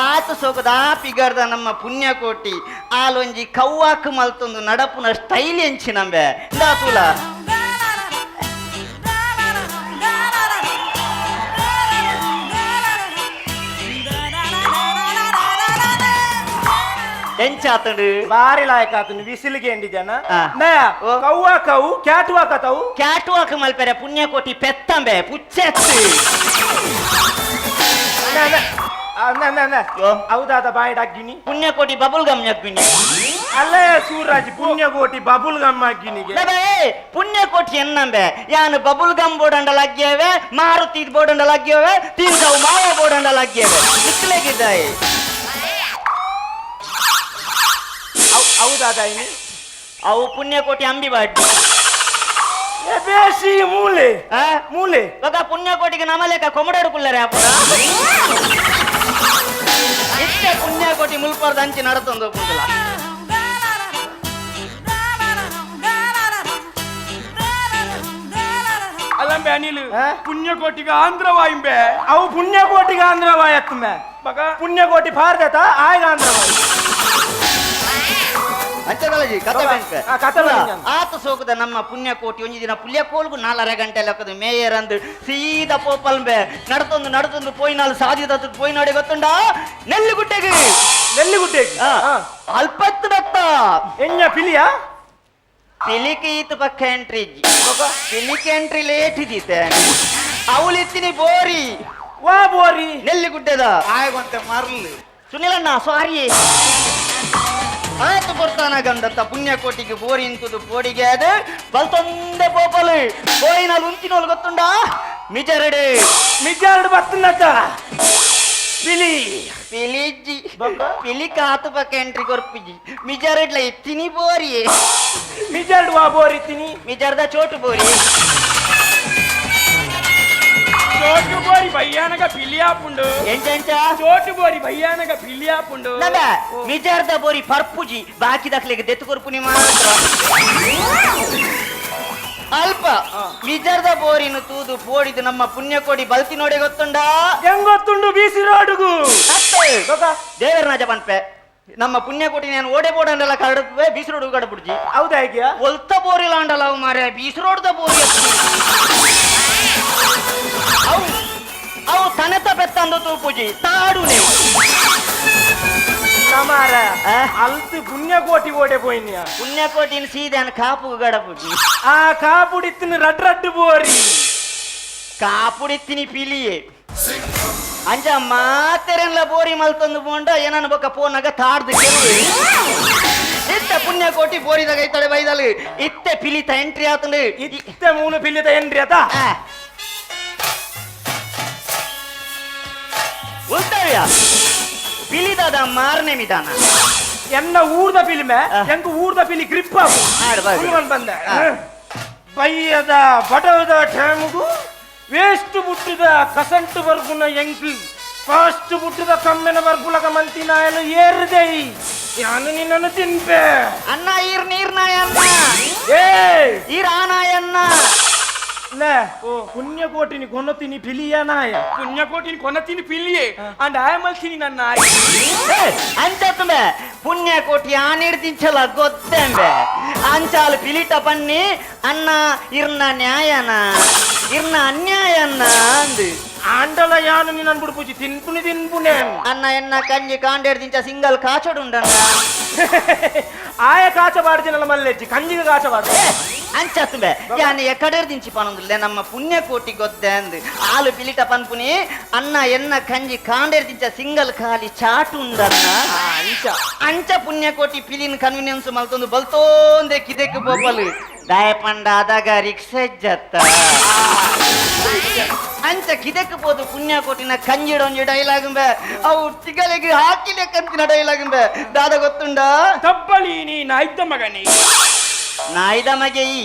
ಆತ ಸೋಕದ ಆ ಪಿಗರ್ದ ನಮ್ಮ ಪುಣ್ಯಕೋಟಿ ಆಲೊಂಜಿ ಕವ್ವಾಕ್ ಮಲ್ತೊಂದು ನಡಪುನ ಸ್ಟೈಲ್ ಎಂಚಿ ನಂಬೆ ಇಂದಾತುಲ. ಎಂಚಾತಂಡು ಬಾರಿ ಲಾಯಕ ಆತನು ವಿಸಿಲಿಗೆ ಎಂಡಿ ಜನ ಕವ್ವ ಕವು ಕ್ಯಾಟ್ ವಾಕ್ ಆತವು ಕ್ಯಾಟ್ ವಾಕ್ ಮಲ್ಪೆರೆ ಪುಣ್ಯಕೋಟಿ ಪೆತ್ತಂಬೆ ಪುಚ್ಚೆತ್ತು. ಹೌದಾದ ಬಾಯಿ ಡಗ್ಗಿನಿ ಪುಣ್ಯಕೋಟಿ ಬಬುಲ್ ಗಮ್ ಜಗ್ಗಿನಿ. ಅಲ್ಲೇ ಸೂರಜ್ ಪುಣ್ಯಕೋಟಿ ಬಬುಲ್ ಗಮ್ ಅಗ್ಗಿನಿಗೆ. ಪುಣ್ಯಕೋಟಿ ಎನ್ನಂಬೆ ಯಾನು ಬಬುಲ್ ಗಮ್ ಬೋರ್ಡಂಡಲ ಅಗ್ಗಿಯವೆ, ಮಾರುತಿ ಬೋರ್ಡಂಡಲ ಅಗ್ಗಿಯವೆ, ತೀನ್ಸವು ಮಾವ ಬೋರ್ಡಂಡಲ ಅಗ್ಗಿಯವೆ ನಿಕ್ಲೆಗಿದ್ದಾಯಿ. ಹೌದಾದ ಅವು ಪುಣ್ಯಕೋಟಿ ಅಂಬಿ ಬಾಡ್ಡಿ ಬೇಸಿ ಮೂಲೆ ಮೂಲೆ ಇವಾಗ ಪುಣ್ಯಕೋಟಿಗೆ ನಮಲೇಕ ಕೊಮಡಾಡು ಕುಲ್ಲರೆ ಅಪ್ಪುನ ಇತ್ತೆ ಪುಣ್ಯಕೋಟಿ ಮುಲ್ಪರ್ದ ಅಂಚಿ ನಡತೊಂದು ಪುಂದಲ. ಅಲ್ಲಂಬೆ ಅನಿಲ್ ಪುಣ್ಯಕೋಟಿಗೆ ಆಂಧ್ರವಾಯಿಂಬೆ. ಅವು ಪುಣ್ಯಕೋಟಿಗೆ ಆಂಧ್ರವಾಯ್ ಅತ್ತಂಬೆ. ಪುಣ್ಯಕೋಟಿ ಭಾರತ ಆಯ್ಗ ಆಂಧ್ರವಾಯ್. ಆತ ಸೋಕದ ನಮ್ಮ ಪುಣ್ಯಕೋಟಿ ಒಂಜಿ ದಿನ ಪುಲ್ಯಕೋಲ್ಗು 4.5 ಗಂಟೆ ಲೆಕ್ಕದು ಮೇಯರ್ ಅಂದು ಸೀದಾ ಪೋಪಲ್ಬೆ ನಡತೊಂದು ನಡತೊಂದು ಪೋಯಿನಾಳು ಸಾಧಿದ ಪೋಯಿನಾಡೆ ಗೊತ್ತುಂಡ ನೆಲ್ಲಿಗುಡ್ಡೆಗೆ ನೆಲ್ಲಿಗುಡ್ಡೆಗೆ ಅಲ್ಪತ್ತು ಬತ್ತ ಎಣ್ಣ ಪಿಲಿಯಾ ಪಿಲಿకి ಈತ ಪಕ್ಕ ಎಂಟ್ರಿ ಪಿಲಿಕೆ ಎಂಟ್ರಿ ಲೇಟ್ ಇದ್ದಿತ್ತೆ ಅವಳಿತ್ತೀನಿ ಬೋರಿ ವಾ ಬೋರಿ ನೆಲ್ಲಿಗುಡ್ಡೆದ ಆಯ್ವಂತೆ ಮರ್ಲಿ ಸುನಿಲಣ್ಣ ಸಾರಿ ಆತು ಕೊಡ್ತಾನ ಗಂಡತ್ತ ಪುಣ್ಯಕೋಟಿಗೆ ಬೋರಿ ಇಂತುದು ಬೋಡಿಗೆ ಅದು ಬಲ್ತೊಂದೆ ಪೋಪಲು ಬೋರಿನಲ್ಲಿ ಉಂಚಿನೋಲು ಗೊತ್ತುಂಡ ಮಿಜರಡೆ ಮಿಜರಡು ಬತ್ತುಂಡತ್ತ ಪಿಲಿ ಪಿಲಿಜ್ಜಿ ಪಿಲಿ ಕಾತು ಪಕ್ಕ ಎಂಟ್ರಿ ಕೊರ್ಪಿಜಿ ಮಿಜರಡ್ಲ ಇತ್ತಿನಿ ಬೋರಿ ಮಿಜರಡು ವಾ ಬೋರಿ ಇತ್ತಿನಿ ಮಿಜರ್ದ ಚೋಟು ಬೋರಿ ಚೋಟು ಬೋರಿ ಭಯ್ಯಾನಗ ಪಿಲಿಯಾಪುಂಡು ಎಂಚ ಚೋಟು ಬೋರಿ ಭಯ್ಯಾನಗ ಪಿಲಿಯಾಪುಂಡು ನಬ ಮಿಜರ್ದ ಬೋರಿ ಪರ್ಪುಜಿ ಬಾಕಿ ದಕ್ಲೆಗೆ ದೆತ್ತು ಕೊರ್ಪುನಿ ಮಾತ್ರ ಅಲ್ಪ ಮಿಜರ್ದ ಬೋರಿನ ತೂದು ಪೋಡಿದು ನಮ್ಮ ಪುಣ್ಯಕೋಡಿ ಬಲ್ತಿ ನೋಡಿ ಗೊತ್ತುಂಡ ಹೆಂಗೊತ್ತುಂಡು ಬೀಸಿ ರೋಡುಗು ದೇವರನಾಜ ಪನ್ಪೆ ನಮ್ಮ ಪುಣ್ಯಕೋಟಿ ನಾನು ಓಡೆ ಬೋಡಂಡಲ ಕರಡುವೆ ಬೀಸಿ ರೋಡು ಕಡಬುಡ್ಜಿ ಹೌದಾ ಹೇಗ್ಯಾ ಒಲ್ತ ಬೋರಿಲ್ಲ ಅಂಡಲ ಅವು ಮಾರ್ರೆ ಬೀಸಿ ರೋಡ್ದ ಬೋರಿ ಅವು ಅವು ತನತ ಪೆತ್ತಂದು ತೂಪುಜಿ ತಾಡು ನೀವು ನಮಾರ ಅಲ್ತು ಪುಣ್ಯಕೋಟಿ ಓಡೆ ಪೋಯಿನಿಯ ಪುಣ್ಯಕೋಟಿನ ಸೀದಾನ ಕಾಪು ಗಡಪುಜಿ ಆ ಕಾಪುಡಿತ್ತಿನ ರಡ್ ರಡ್ಡು ಬೋರಿ ಕಾಪುಡಿತ್ತಿನಿ ಪಿಲಿಯೇ ಅಂಚ ಮಾತೆರೆನ್ಲ ಬೋರಿ ಮಲ್ತೊಂದು ಪೋಂಡ ಏನನ ಬೊಕ್ಕ ಪೋನಾಗ ತಾಡ್ದು ಕೆಲವು ಇತ್ತೆ ಪುಣ್ಯಕೋಟಿ ಬೋರಿದಾಗ ಇತ್ತಡೆ ಬೈದಲು ಇತ್ತೆ ಪಿಲಿತ ಎಂಟ್ರಿ ಆತಂಡು ಇತ್ತೆ ಮೂನು ಪಿಲಿತ ಎಂಟ್ರಿ ಆತ ಉಲ್ತವ್ಯ ಪಿಲಿದಾದ ಮಾರನೇ ಮಿದಾನ ಎನ್ನ ಊರ್ದ ಪಿಲಿಮೆ ಎಂಕ ಊರ್ದ ಪಿಲಿ ಗ್ರಿಪ್ ಆಗು ಬಂದ ಬೈಯದ ಬಡವದ ಠೇಮುಗು ವೇಸ್ಟ್ ಬುಟ್ಟಿದ ಕಸಂಟು ಬರ್ಗುನ ಎಂಕಿ ಫಾಸ್ಟ್ ಬುಟ್ಟಿದ ಕಮ್ಮೆನ ಬರ್ಗುಲಕ ಮಂತಿನಾಯಲು ಏರ್ದೈ ಯಾನು ನಿನ್ನನ್ನು ತಿನ್ಪೆ ಅಣ್ಣ ಈರ್ ನೀರ್ನಾಯನ್ನ ಏ ಈರಾನಾಯನ್ನ ಲೇ ಪುಣ್ಯಕೋಟಿನಿ ಕೊನತಿನಿ ಪಿಲಿಯ ನಾಯ ಪುಣ್ಯಕೋಟಿನಿ ಕೊನತಿನಿ ಪಿಲಿಯೇ ಅಂಡ್ ಆಯಮಲ್ಸಿನಿ ನನ್ನ ನಾಯಿ ಅಂಚತ್ತುಂಬೆ ಪುಣ್ಯಕೋಟಿ ಆನಿಡ್ದಿಂಚಲ ಗೊತ್ತೆಂಬೆ ಅಂಚಾಲು ಪಿಲಿಟ ಪನ್ನಿ ಅಣ್ಣ ಇರ್ನ ನ್ಯಾಯನ ಇರ್ನ ಅನ್ಯಾಯನ್ನ ಅಂದು ಆಂಡಲ ಯಾನು ನಿನ್ನನ್ನು ಬಿಡ್ಪುಜಿ ತಿನ್ಪುನಿ ತಿನ್ಪುನೆ ಅಣ್ಣ ಎನ್ನ ಕಂಜಿ ಕಾಂಡೇಡ್ದಿಂಚ ಸಿಂಗಲ್ ಕಾಚೋಡುಂಡಣ್ಣ ಆಯ ಕಾಚ ಬಾಡ್ಜಿನಲ್ಲ ಮಲ್ಲೆಜ್ಜಿ ಕಂಜಿಗೆ ಕಾಚ ಬಾಡ್ಜಿ ಅಂಚತ್ತುಂಬೆ ಯಾನು ಎಕ್ಕಡೇರ್ದಿಂಚಿ ಪನೊಂದುಲ್ಲೆ ನಮ್ಮ ಪುಣ್ಯಕೋಟಿ ಗೊತ್ತೆ ಅಂದು ಆಲು ಪಿಲಿಟ ಪನ್ಪುನಿ ಅಣ್ಣ ಎನ್ನ ಕಂಜಿ ಕಾಂಡೇರ್ದಿಂಚ ಸಿಂಗಲ್ ಖಾಲಿ ಚಾಟು ಉಂಡಣ್ಣ ಅಂಚ ಅಂಚ ಪುಣ್ಯಕೋಟಿ ಪಿಲಿನ ಕನ್ವಿನಿಯನ್ಸ್ ಮಲ್ತೊಂದು ಬಲ್ತೋಂದೆ ಕಿದೆಕ್ ಬೋಪಲು ದಾಯಪಂಡ ಆದಾಗ ರಿಕ್ಷಾ ಜತ್ತ ಅಂಚ ಕಿದೆಕ್ ಪೋದು ಪುಣ್ಯಕೋಟಿನ ಕಂಜಿಡೊಂಜಿ ಡೈಲಾಗುಂಬೆ ಅವು ತಿಗಲಿಗೆ ಹಾಕಿಲೆ ಕಂತಿನ ಡೈಲಾಗುಂಬೆ ದಾದ ಗೊತ್ತುಂಡ ತಬ್ಬಲಿ ನೀ ನಾಯ್ದ ಮಗನೇ ನಾಯ್ದ ಮಗೆ ಈ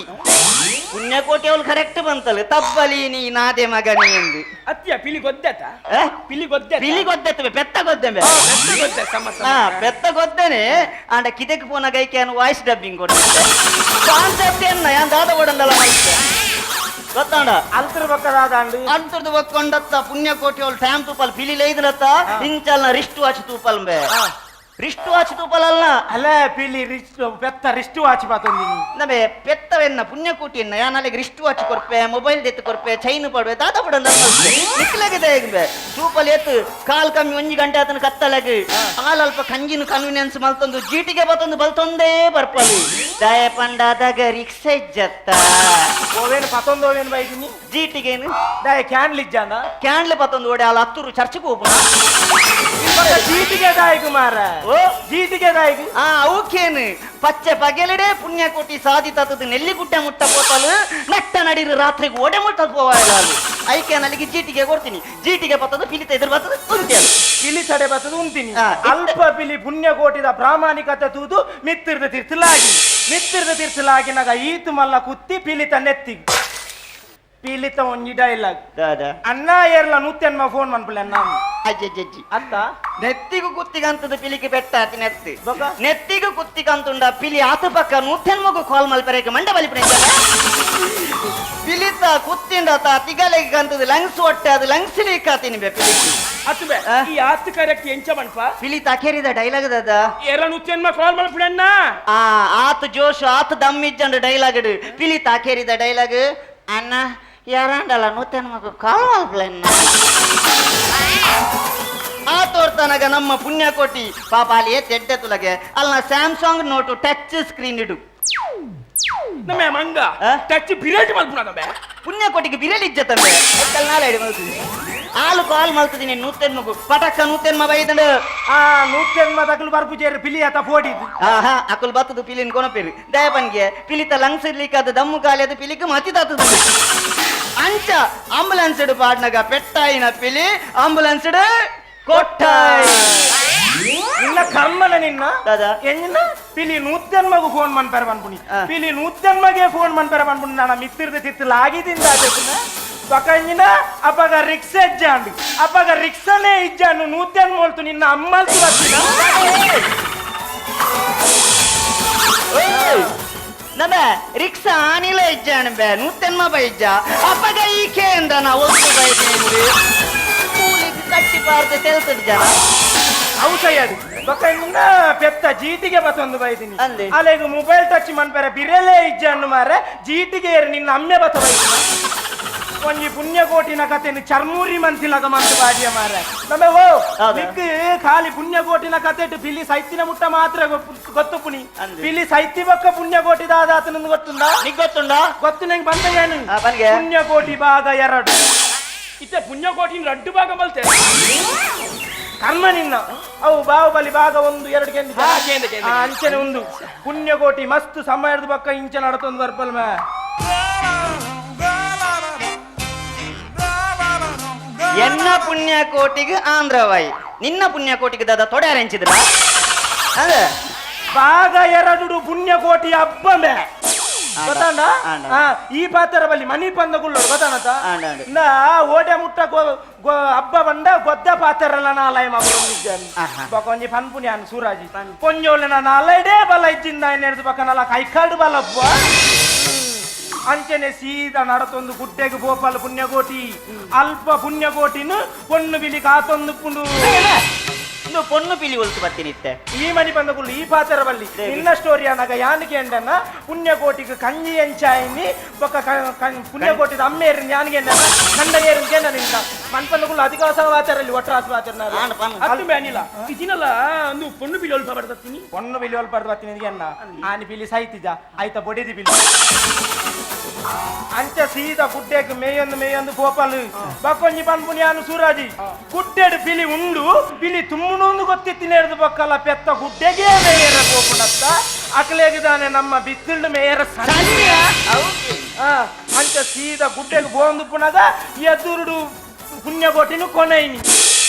ಪುಣ್ಯಕೋಟಿ ಅವಳು ಕರೆಕ್ಟ್ ಬಂತಲ್ಲ ತಬ್ಬಲಿ ನೀ ನಾದೆ ಮಗ ನೀ ಎಂದು. ಅತ್ತಿಯ ಪಿಲಿ ಗೊದ್ದತ? ಆ? ಪಿಲಿ ಗೊದ್ದೆ? ಪಿಲಿ ಗೊದ್ದೆತ್ತವೆ, ಪೆತ್ತ ಗೊದ್ದೆಂಬೆ. ಪೆತ್ತ ಗೊದ್ದೆ ಸಮ ಸಮ. ಹಾ, ಪೆತ್ತ ಗೊದ್ದೇನೆ. ಆಂಡ ಕಿದೆಕ್ ಪೋನಾಗ ಐಕೆ ವಾಯ್ಸ್ ಡಬ್ಬಿಂಗ್ ಕೊಟ್ಟಿದ್ದೆ. ಕಾನ್ಸೆಪ್ಟ್ ಎನ್ನ ಯಾನ್ ದಾದ ಓಡಂದಲ್ಲ ಮಲ್ತೆ ಗೊತ್ತಾಂಡ. ಅಲ್ತರ ಬಕ್ಕದಾದ. ಅಂತರ್ದು ಒಕ್ಕೊಂಡತ್ತ ಪುಣ್ಯಕೋಟಿ ಅವಳು ಟ್ಯಾಮ್ ತೂಪಲ್ ಪಿಲಿ ಲೈದನತ್ತ ಇಂಚಲ್ನ ರಿಸ್ಟ್ ವಾಚ್ ತೂಪಲ್ ಬೆ, ರಿಸ್ಟ್ ವಾಚ್ ತೂಪಲ್ ಅಲ್ಲ. ಅಲ್ಲ, ಪಿಲಿ ರಿಸ್ಟ್ ಪೆತ್ತ ರಿಸ್ಟ್ ವಾಚ್ ಪಾತೊಂದಿನಿ. ನಮೆ ಪೆತ್ತವೆನ್ನ ಪುಣ್ಯಕೋಟಿ ಎನ್ನ ಯಾನಲೆಗ್ ರಿಸ್ಟ್ ವಾಚ್ ಕೊರ್ಪೆ, ಮೊಬೈಲ್ ದೆತ್ತು ಕೊರ್ಪೆ, ಚೈನ್ ಪಡ್ವೆ, ದಾದ ಪಡಂದ ನಿಕ್ಲಗೆ ಬೆ ತೂಪಲ್ ಎತ್ತು ಕಾಲ್ ಕಮ್ಮಿ ಒಂಜಿ ಗಂಟೆ ಆತನ ಕತ್ತಲಗ್ ಹಾಲ್ ಅಲ್ಪ ಕಂಜಿನ ಕನ್ವಿನಿಯನ್ಸ್ ಮಲ್ತೊಂದು ಜೀಟಿಗೆ ಬತ್ತೊಂದು ಬಲ್ತೊಂದೇ ಬರ್ಪಲು ದಯ ಪಂಡಾದಾಗ ರಿಕ್ಷಾ ಇಜ್ಜತ್ತ. ಓವೇನು ಪತೊಂದು ಓವೇನು ಬೈದಿನಿ? ಜೀಟಿಗೇನು. ದಾಯ ಕ್ಯಾನ್ಲ್ ಇಜ್ಜಾಂಡ? ಕ್ಯಾಂಡ್ಲೆ ಪತ್ತೊಂದು ಓಡೆ ಅಲ್ಲ ಹತ್ತೂರು ಚರ್ಚ್ಗೆ ಹೋಗೋಣ. ಜೀಟಿಗೆ ದಾಯಕು ಮಾರ. ಓ. ಜೀಟಿಗೆ ದಾಯಕು. ಆ ಅವಕ್ಕೇನು ಪಚ್ಚೆ ಪಗೆಲಡೆ ಪುಣ್ಯಕೋಟಿ ಸಾಧಿ ತತ್ತದ ನೆಲ್ಲಿಗುಡ್ಡೆ ಮುಟ್ಟ ಪೋತಲು ನಟ್ಟ ನಡಿರು ರಾತ್ರಿಗೆ ಓಡೆ ಮುಟ್ಟ ಪೋವಾಯಲಾಲು ಐಕೆ ನಲ್ಲಿಗೆ ಜೀಟಿಗೆ ಕೊಡ್ತೀನಿ. ಜೀಟಿಗೆ ಬತ್ತದ ಪಿಲಿತ ಎದುರು ಬತ್ತದ ಉಂಟೇಳು. ಪಿಲಿ ತಡೆ ಬತ್ತದ ಉಂತೀನಿ. ಆ, ಅಲ್ಪ ಪಿಲಿ ಪುಣ್ಯಕೋಟಿದ ಪ್ರಾಮಾಣಿಕತೆ ತೂದು ಮಿತ್ತಿರ್ದ ತೀರ್ಥಲಾಗಿ ಮಿತ್ತಿರ್ದ ತೀರ್ಥಲಾಗಿನಾಗ ಈತು ಮಲ್ಲ ಕುತ್ತಿ ಪಿಲಿತ ನೆತ್ತಿ ಪಿಲಿತ ಒಂಜಿ ಡೈಲಾಗ್. ದಾದಾ? ಅಣ್ಣ ಏರ್ಲ ನೂತ್ತೆನ್ಮ ಫೋನ್ ಮನ್ಪುಲೆ ಅಣ್ಣ. ಅಜ್ಜಜ್ಜಿ. ಅತ್ತ? ನೆತ್ತಿಗೂ ಕುತ್ತಿಗಂತದ ಪಿಲಿಗೆ ಬೆಟ್ಟ ಆತಿ ನೆತ್ತಿ. ಬೊಕ? ನೆತ್ತಿಗೂ ಕುತ್ತಿಗಂತುಂಡ ಪಿಲಿ ಆತ ಪಕ್ಕ ನೂತೆನ್ ಮಗು ಕಾಲ್ ಮಲ್ಪರೇಕ ಮಂಡ ಬಲಿಪುಣ ಪಿಲಿತ ಕುತ್ತಿಂಡ ತಾ ತಿಗಲೆಗೆ ಕಂತದ ಲಂಗ್ಸ್ ಒಟ್ಟೆ ಅದು ಲಂಗ್ಸ್ ಲೀಕ್ ಆತೀನಿ ಬೆ ಪಿಲಿకి. ಅತ್ತು ಬೆ. ಆ? ಈ ಆತ್ ಕರೆಕ್ಟ್ ಎಂಚ ಮನ್ಪ? ಪಿಲಿತ ಅಖೇರಿದ ಡೈಲಾಗ್ ದಾದ? ಏರ ನೂತ್ಯನ್ಮ ಕಾಲ್ ಮಲ್ಪುಡಣ್ಣ. ಆ ಆತ ಜೋಶ್ ಆತ ದಮ್ ಇಜ್ಜಂಡು ಡೈಲಾಗ್ ಪಿಲಿತ ಅಖೇರಿದ ಡೈಲಾಗ್ ಅಣ್ಣ ಯಾರಾಂಡಲ್ಲ ನೂತನ ಮಗು ಕಾಲ್ ಮಲ್ಪಲೆನ್ನ. ಆ ತೋರ್ತನಗ ನಮ್ಮ ಪುಣ್ಯಕೋಟಿ ಪಾಪ ಅಲ್ಲಿ ಎಡ್ಡೆ ತುಲಗೆ ಅಲ್ಲ ಸ್ಯಾಮ್ಸಂಗ್ ನೋಟು ಟಚ್ ಸ್ಕ್ರೀನ್ ಇಡು. ನಮ್ಮ ಮಂಗ. ಆ? ಟಚ್ ಬಿರೇಟ್ ಮಲ್ಪುಣ ಬೆ. ಪುಣ್ಯಕೋಟಿಗೆ ಬಿರಲಿ ಇಜ್ಜತ್ತಂಬೆ ಎಕ್ಕಲ್ ನಾಳೆ ಅಡಿ ಮಲ್ತದೆ ಆಲು ಕಾಲ್ ಮಲ್ತದಿನಿ ನೂತೆನ್ ಮಗು ಪಟಕ್ಕ ನೂತೆನ್ ಮ ಬೈದಂಡು. ಆ ನೂತ್ತೆನ್ಮ ತಕಲು ಬರ್ಪುಜೇರು ಪಿಲಿ ಆತ ಫೋಡಿದ್ದು. ಆಹಾ, ಅಕುಲ್ ಬತ್ತದು ಪಿಲಿನ್ ಕೊನಪೇರು ದಯಪನ್ಗೆ ಪಿಲಿತ ಲಂಗ್ಸ್ ಇರ್ಲಿಕ್ಕೆ ಅದು ದಮ್ಮು ಕಾಲಿ ಅದು ಪಿಲಿಕ್ ಮತಿ ತಾತದು ಅಂಚ ಆಂಬುಲೆನ್ಸ್ ಪಾಡ್ನಗ ಪೆಟ್ಟಾಯಿನ ಪಿಲಿ ಆಂಬುಲೆನ್ಸ್ ಕೊಟ್ಟಾಯ್. ನಿನ್ನ ಕರ್ಮನ ನಿನ್ನ. ದಾದಾ? ಎಂಜಿನ ಪಿಲಿ ನೂತ್ತೆನ್ಮಗು ಫೋನ್ ಮನ್ಪೆರ ಮನ್ಪುಣಿ. ಆ. ಪಿಲಿ ನೂತ್ತೆನ್ಮಗೆ ಫೋನ್ ಮನ್ಪೆರ ಮನ್ಪುಣಿ ನಾನ ಮಿತ್ತಿರ್ದ ತಿತ್ತಲಾಗಿದಿಂದ ಪಕಂಜಿನ ಅಪಗ ರಿಕ್ಷಾ ಇಜ್ಜಾಂಡು ಅಪಗ ರಿಕ್ಷಾನೇ ಇಜ್ಜಾಂಡು ನೂತ್ತೆನ್ ಮೋಲ್ತು ನಿನ್ನ ಅಮ್ಮಲ್ತು ಬರ್ತಿನ. ನಮ್ಮ ರಿಕ್ಷಾ ಆನಿಲ ಇಜ್ಜಾಣ ಬೆ ನೂತೆನ್ಮ ಬೈಜ್ಜ ಅಪ್ಪಗ ಈಕೆ ಎಂದ ನಾ ಒತ್ತು ಬೈತೀನಿ ಕೂಲಿಗೆ ಕಟ್ಟಿ ಪಾರ್ದೆ ತೆಲ್ತದ ಜನ. ಅವು ಸಯ್ಯದು ಬೊಕ್ಕ ಪೆತ್ತ ಜೀಟಿಗೆ ಬತ್ತೊಂದು ಬೈದಿನಿ. ಅಂದೆ. ಅಲೆಗ್ ಮೊಬೈಲ್ ಟಚ್ ಮನ್ಪೆರ ಬಿರೆಲೇ ಇಜ್ಜಾಂಡು ಮಾರೆ ಜೀಟಿಗೆ ಏರು ನಿನ್ನ ಅಮ್ಮೆ ಬತ್ತ ಬೈದಿನ. ಒಂಜಿ ಪುಣ್ಯಕೋಟಿನ ಕತೆನು ಚರ್ಮೂರಿ ಮಂತಿಲಗ ಮಂತು ಬಾಡಿಯ ಮಾರೆ ನಮೆ ಓ. ಹೌದಾ? ನಿಕ್ ಖಾಲಿ ಪುಣ್ಯಕೋಟಿನ ಕತೆಟು ಪಿಲಿ ಸೈತಿನ ಮುಟ್ಟ ಮಾತ್ರ ಗೊತ್ತು ಪುಣಿ. ಅಂದೆ. ಪಿಲಿ ಸೈತಿ ಬೊಕ್ಕ ಪುಣ್ಯಕೋಟಿ ದಾದಾತನಂದು ಗೊತ್ತುಂಡ? ನಿಗ್ ಗೊತ್ತುಂಡಾ? ಗೊತ್ತು ನಂಗೆ ಬಂದ ಏನು. ಆ, ಪನ್ಗೆ. ಪುಣ್ಯಕೋಟಿ ಭಾಗ ಎರಡು. ಇತ್ತೆ ಪುಣ್ಯಕೋಟಿನ ರಡ್ಡು ಭಾಗ ಮಲ್ತೆ. ಕರ್ಮ ನಿನ್ನ ಅವು ಬಾಹುಬಲಿ ಭಾಗ ಒಂದು ಎರಡು ಕೇಂದ್ರ. ಹಾ, ಕೇಂದ್ರ, ಕೇಂದ್ರ. ಅಂಚನೆ ಒಂದು ಪುಣ್ಯಕೋಟಿ ಮಸ್ತ್ ಸಮಯದ ಪಕ್ಕ ಇಂಚ ನಡತೊಂದು ಬರ್ಪಲ್ ಮೇ. ಎನ್ನ ಪುಣ್ಯಕೋಟಿಗೆ ಆಂಧ್ರವಾಯಿ ನಿನ್ನ ಪುಣ್ಯಕೋಟಿಗೆ ದಾದ ತೊಡೆ ಅರೆಂಚಿದ್ರ ಅದ. ಭಾಗ ಎರಡು ಪುಣ್ಯಕೋಟಿ ಹಬ್ಬ ಮೇ ಗೊತ್ತಾಂಡ? ಆಂಡ. ಆ, ಈ ಪಾತ್ರ ಬಲ್ಲಿ ಮನಿ ಪಂದ ಗುಳ್ಳೋಡು ಗೊತ್ತಾನತ? ಆಂಡ, ಆಂಡ. ನಾ ಓಡೆ ಮುಟ್ಟ ಹಬ್ಬ ಬಂಡ ಗೊದ್ದ ಪಾತ್ರಲ್ಲ ನಾಲಯ ಮಗಳು. ಆಹಾ. ಬಕೊಂಜಿ ಪನ್ಪುನಿ ಅನ್ ಸೂರಾಜಿ ಪೊಂಜೋಲೆ ನಾಲೈಡೇ ಬಲ ಇಜ್ಜಿಂದ ಹಿಡ್ದು ಬಕ್ಕ ನಲ ಕೈಕಾಡು ಬಲಬ್ಬ ಅಂಚನೆ ಸೀದಾ ನಡತೊಂದು ಗುಡ್ಡೆಗೆ ಬೋಪಾಲ ಪುಣ್ಯಕೋಟಿ ಅಲ್ಪ ಪುಣ್ಯಕೋಟಿನ ಪೊಣ್ಣು ಬಿಲಿ ಕಾತೊಂದು ಪುಂಡು. ಇಂದು ಪೊಣ್ಣು ಪಿಲಿ ಒಲ್ತು ಬರ್ತೀನಿ ಇತ್ತೆ. ಈ ಮನಿ ಬಂದ ಕುಳ್ಳು ಈ ಪಾತ್ರ ಬಲ್ಲಿ ನಿನ್ನ ಸ್ಟೋರಿ ಅನಗ ಯಾನಿಗೆ ಎಂಡನ್ನ ಪುಣ್ಯಕೋಟಿಗೆ ಕಂಜಿ ಎಂಚಾಯಿನಿ ಬೊಕ್ಕ ಪುಣ್ಯಕೋಟಿದ ಅಮ್ಮೇರಿನ ಯಾನಿಗೆ ಎಂಡನ್ನ ಕಂಡ ಏರಿನ ಕೇಂಡ ನಿಂತ ಮನ್ಪಂದ ಕುಳ್ಳು ಅಧಿಕಾಸ ವಾಚಾರಲ್ಲಿ ಒಟ್ರಾಸ ವಾಚಾರ. ಆಂಡ ಪನ್. ಅತ್ತು ಬೆ ಅನಿಲ ಇದಿನಲ್ಲ ಒಂದು ಪೊಣ್ಣು ಬಿಲಿ ಒಲ್ಪ ಬರ್ತತ್ತೀನಿ. ಪೊಣ್ಣು ಬಿಲಿ ಒಲ್ಪ ಬರ್ತೀನಿ ಅನ್ನ ಆನಿ ಬಿಲಿ ಸೈತಿಜ ಆಯ್ತ ಬೊಡಿದಿ ಬಿಲಿ ಅಂಚ ಸೀದಾ ಗುಡ್ಡೆಗ್ ಮೇಯೊಂದು ಮೇಯೊಂದು ಗೋಪಾಲು ಬಕ್ಕೊಂಜಿ ಪನ್ಪುನಿ ಯಾನು ಸೂರಾಜಿ ಗುಡ್ಡೆಡು ಪಿಲಿ ಉಂಡು ಪಿಲಿ ತುಮ್ಮುನು ಗೊತ್ತಿತ್ತಿನ ಹಿಡ್ದು ಬಕ್ಕಲ್ಲ ಪೆತ್ತ ಗುಡ್ಡೆಗೆ ಮೇಯರ ಗೋಪುಣತ್ತ ಅಕಲೇಗಿದಾನೆ ನಮ್ಮ ಬಿತ್ತಿಲ್ಡು ಮೇಯರ ಸಣ್ಣ ಅಂಚ ಸೀದಾ ಗುಡ್ಡೆಗೆ ಬೋಂದು ಪುನಗ ಎದುರುಡು ಪುಣ್ಯಕೋಟಿನು ಕೊನೈನಿ.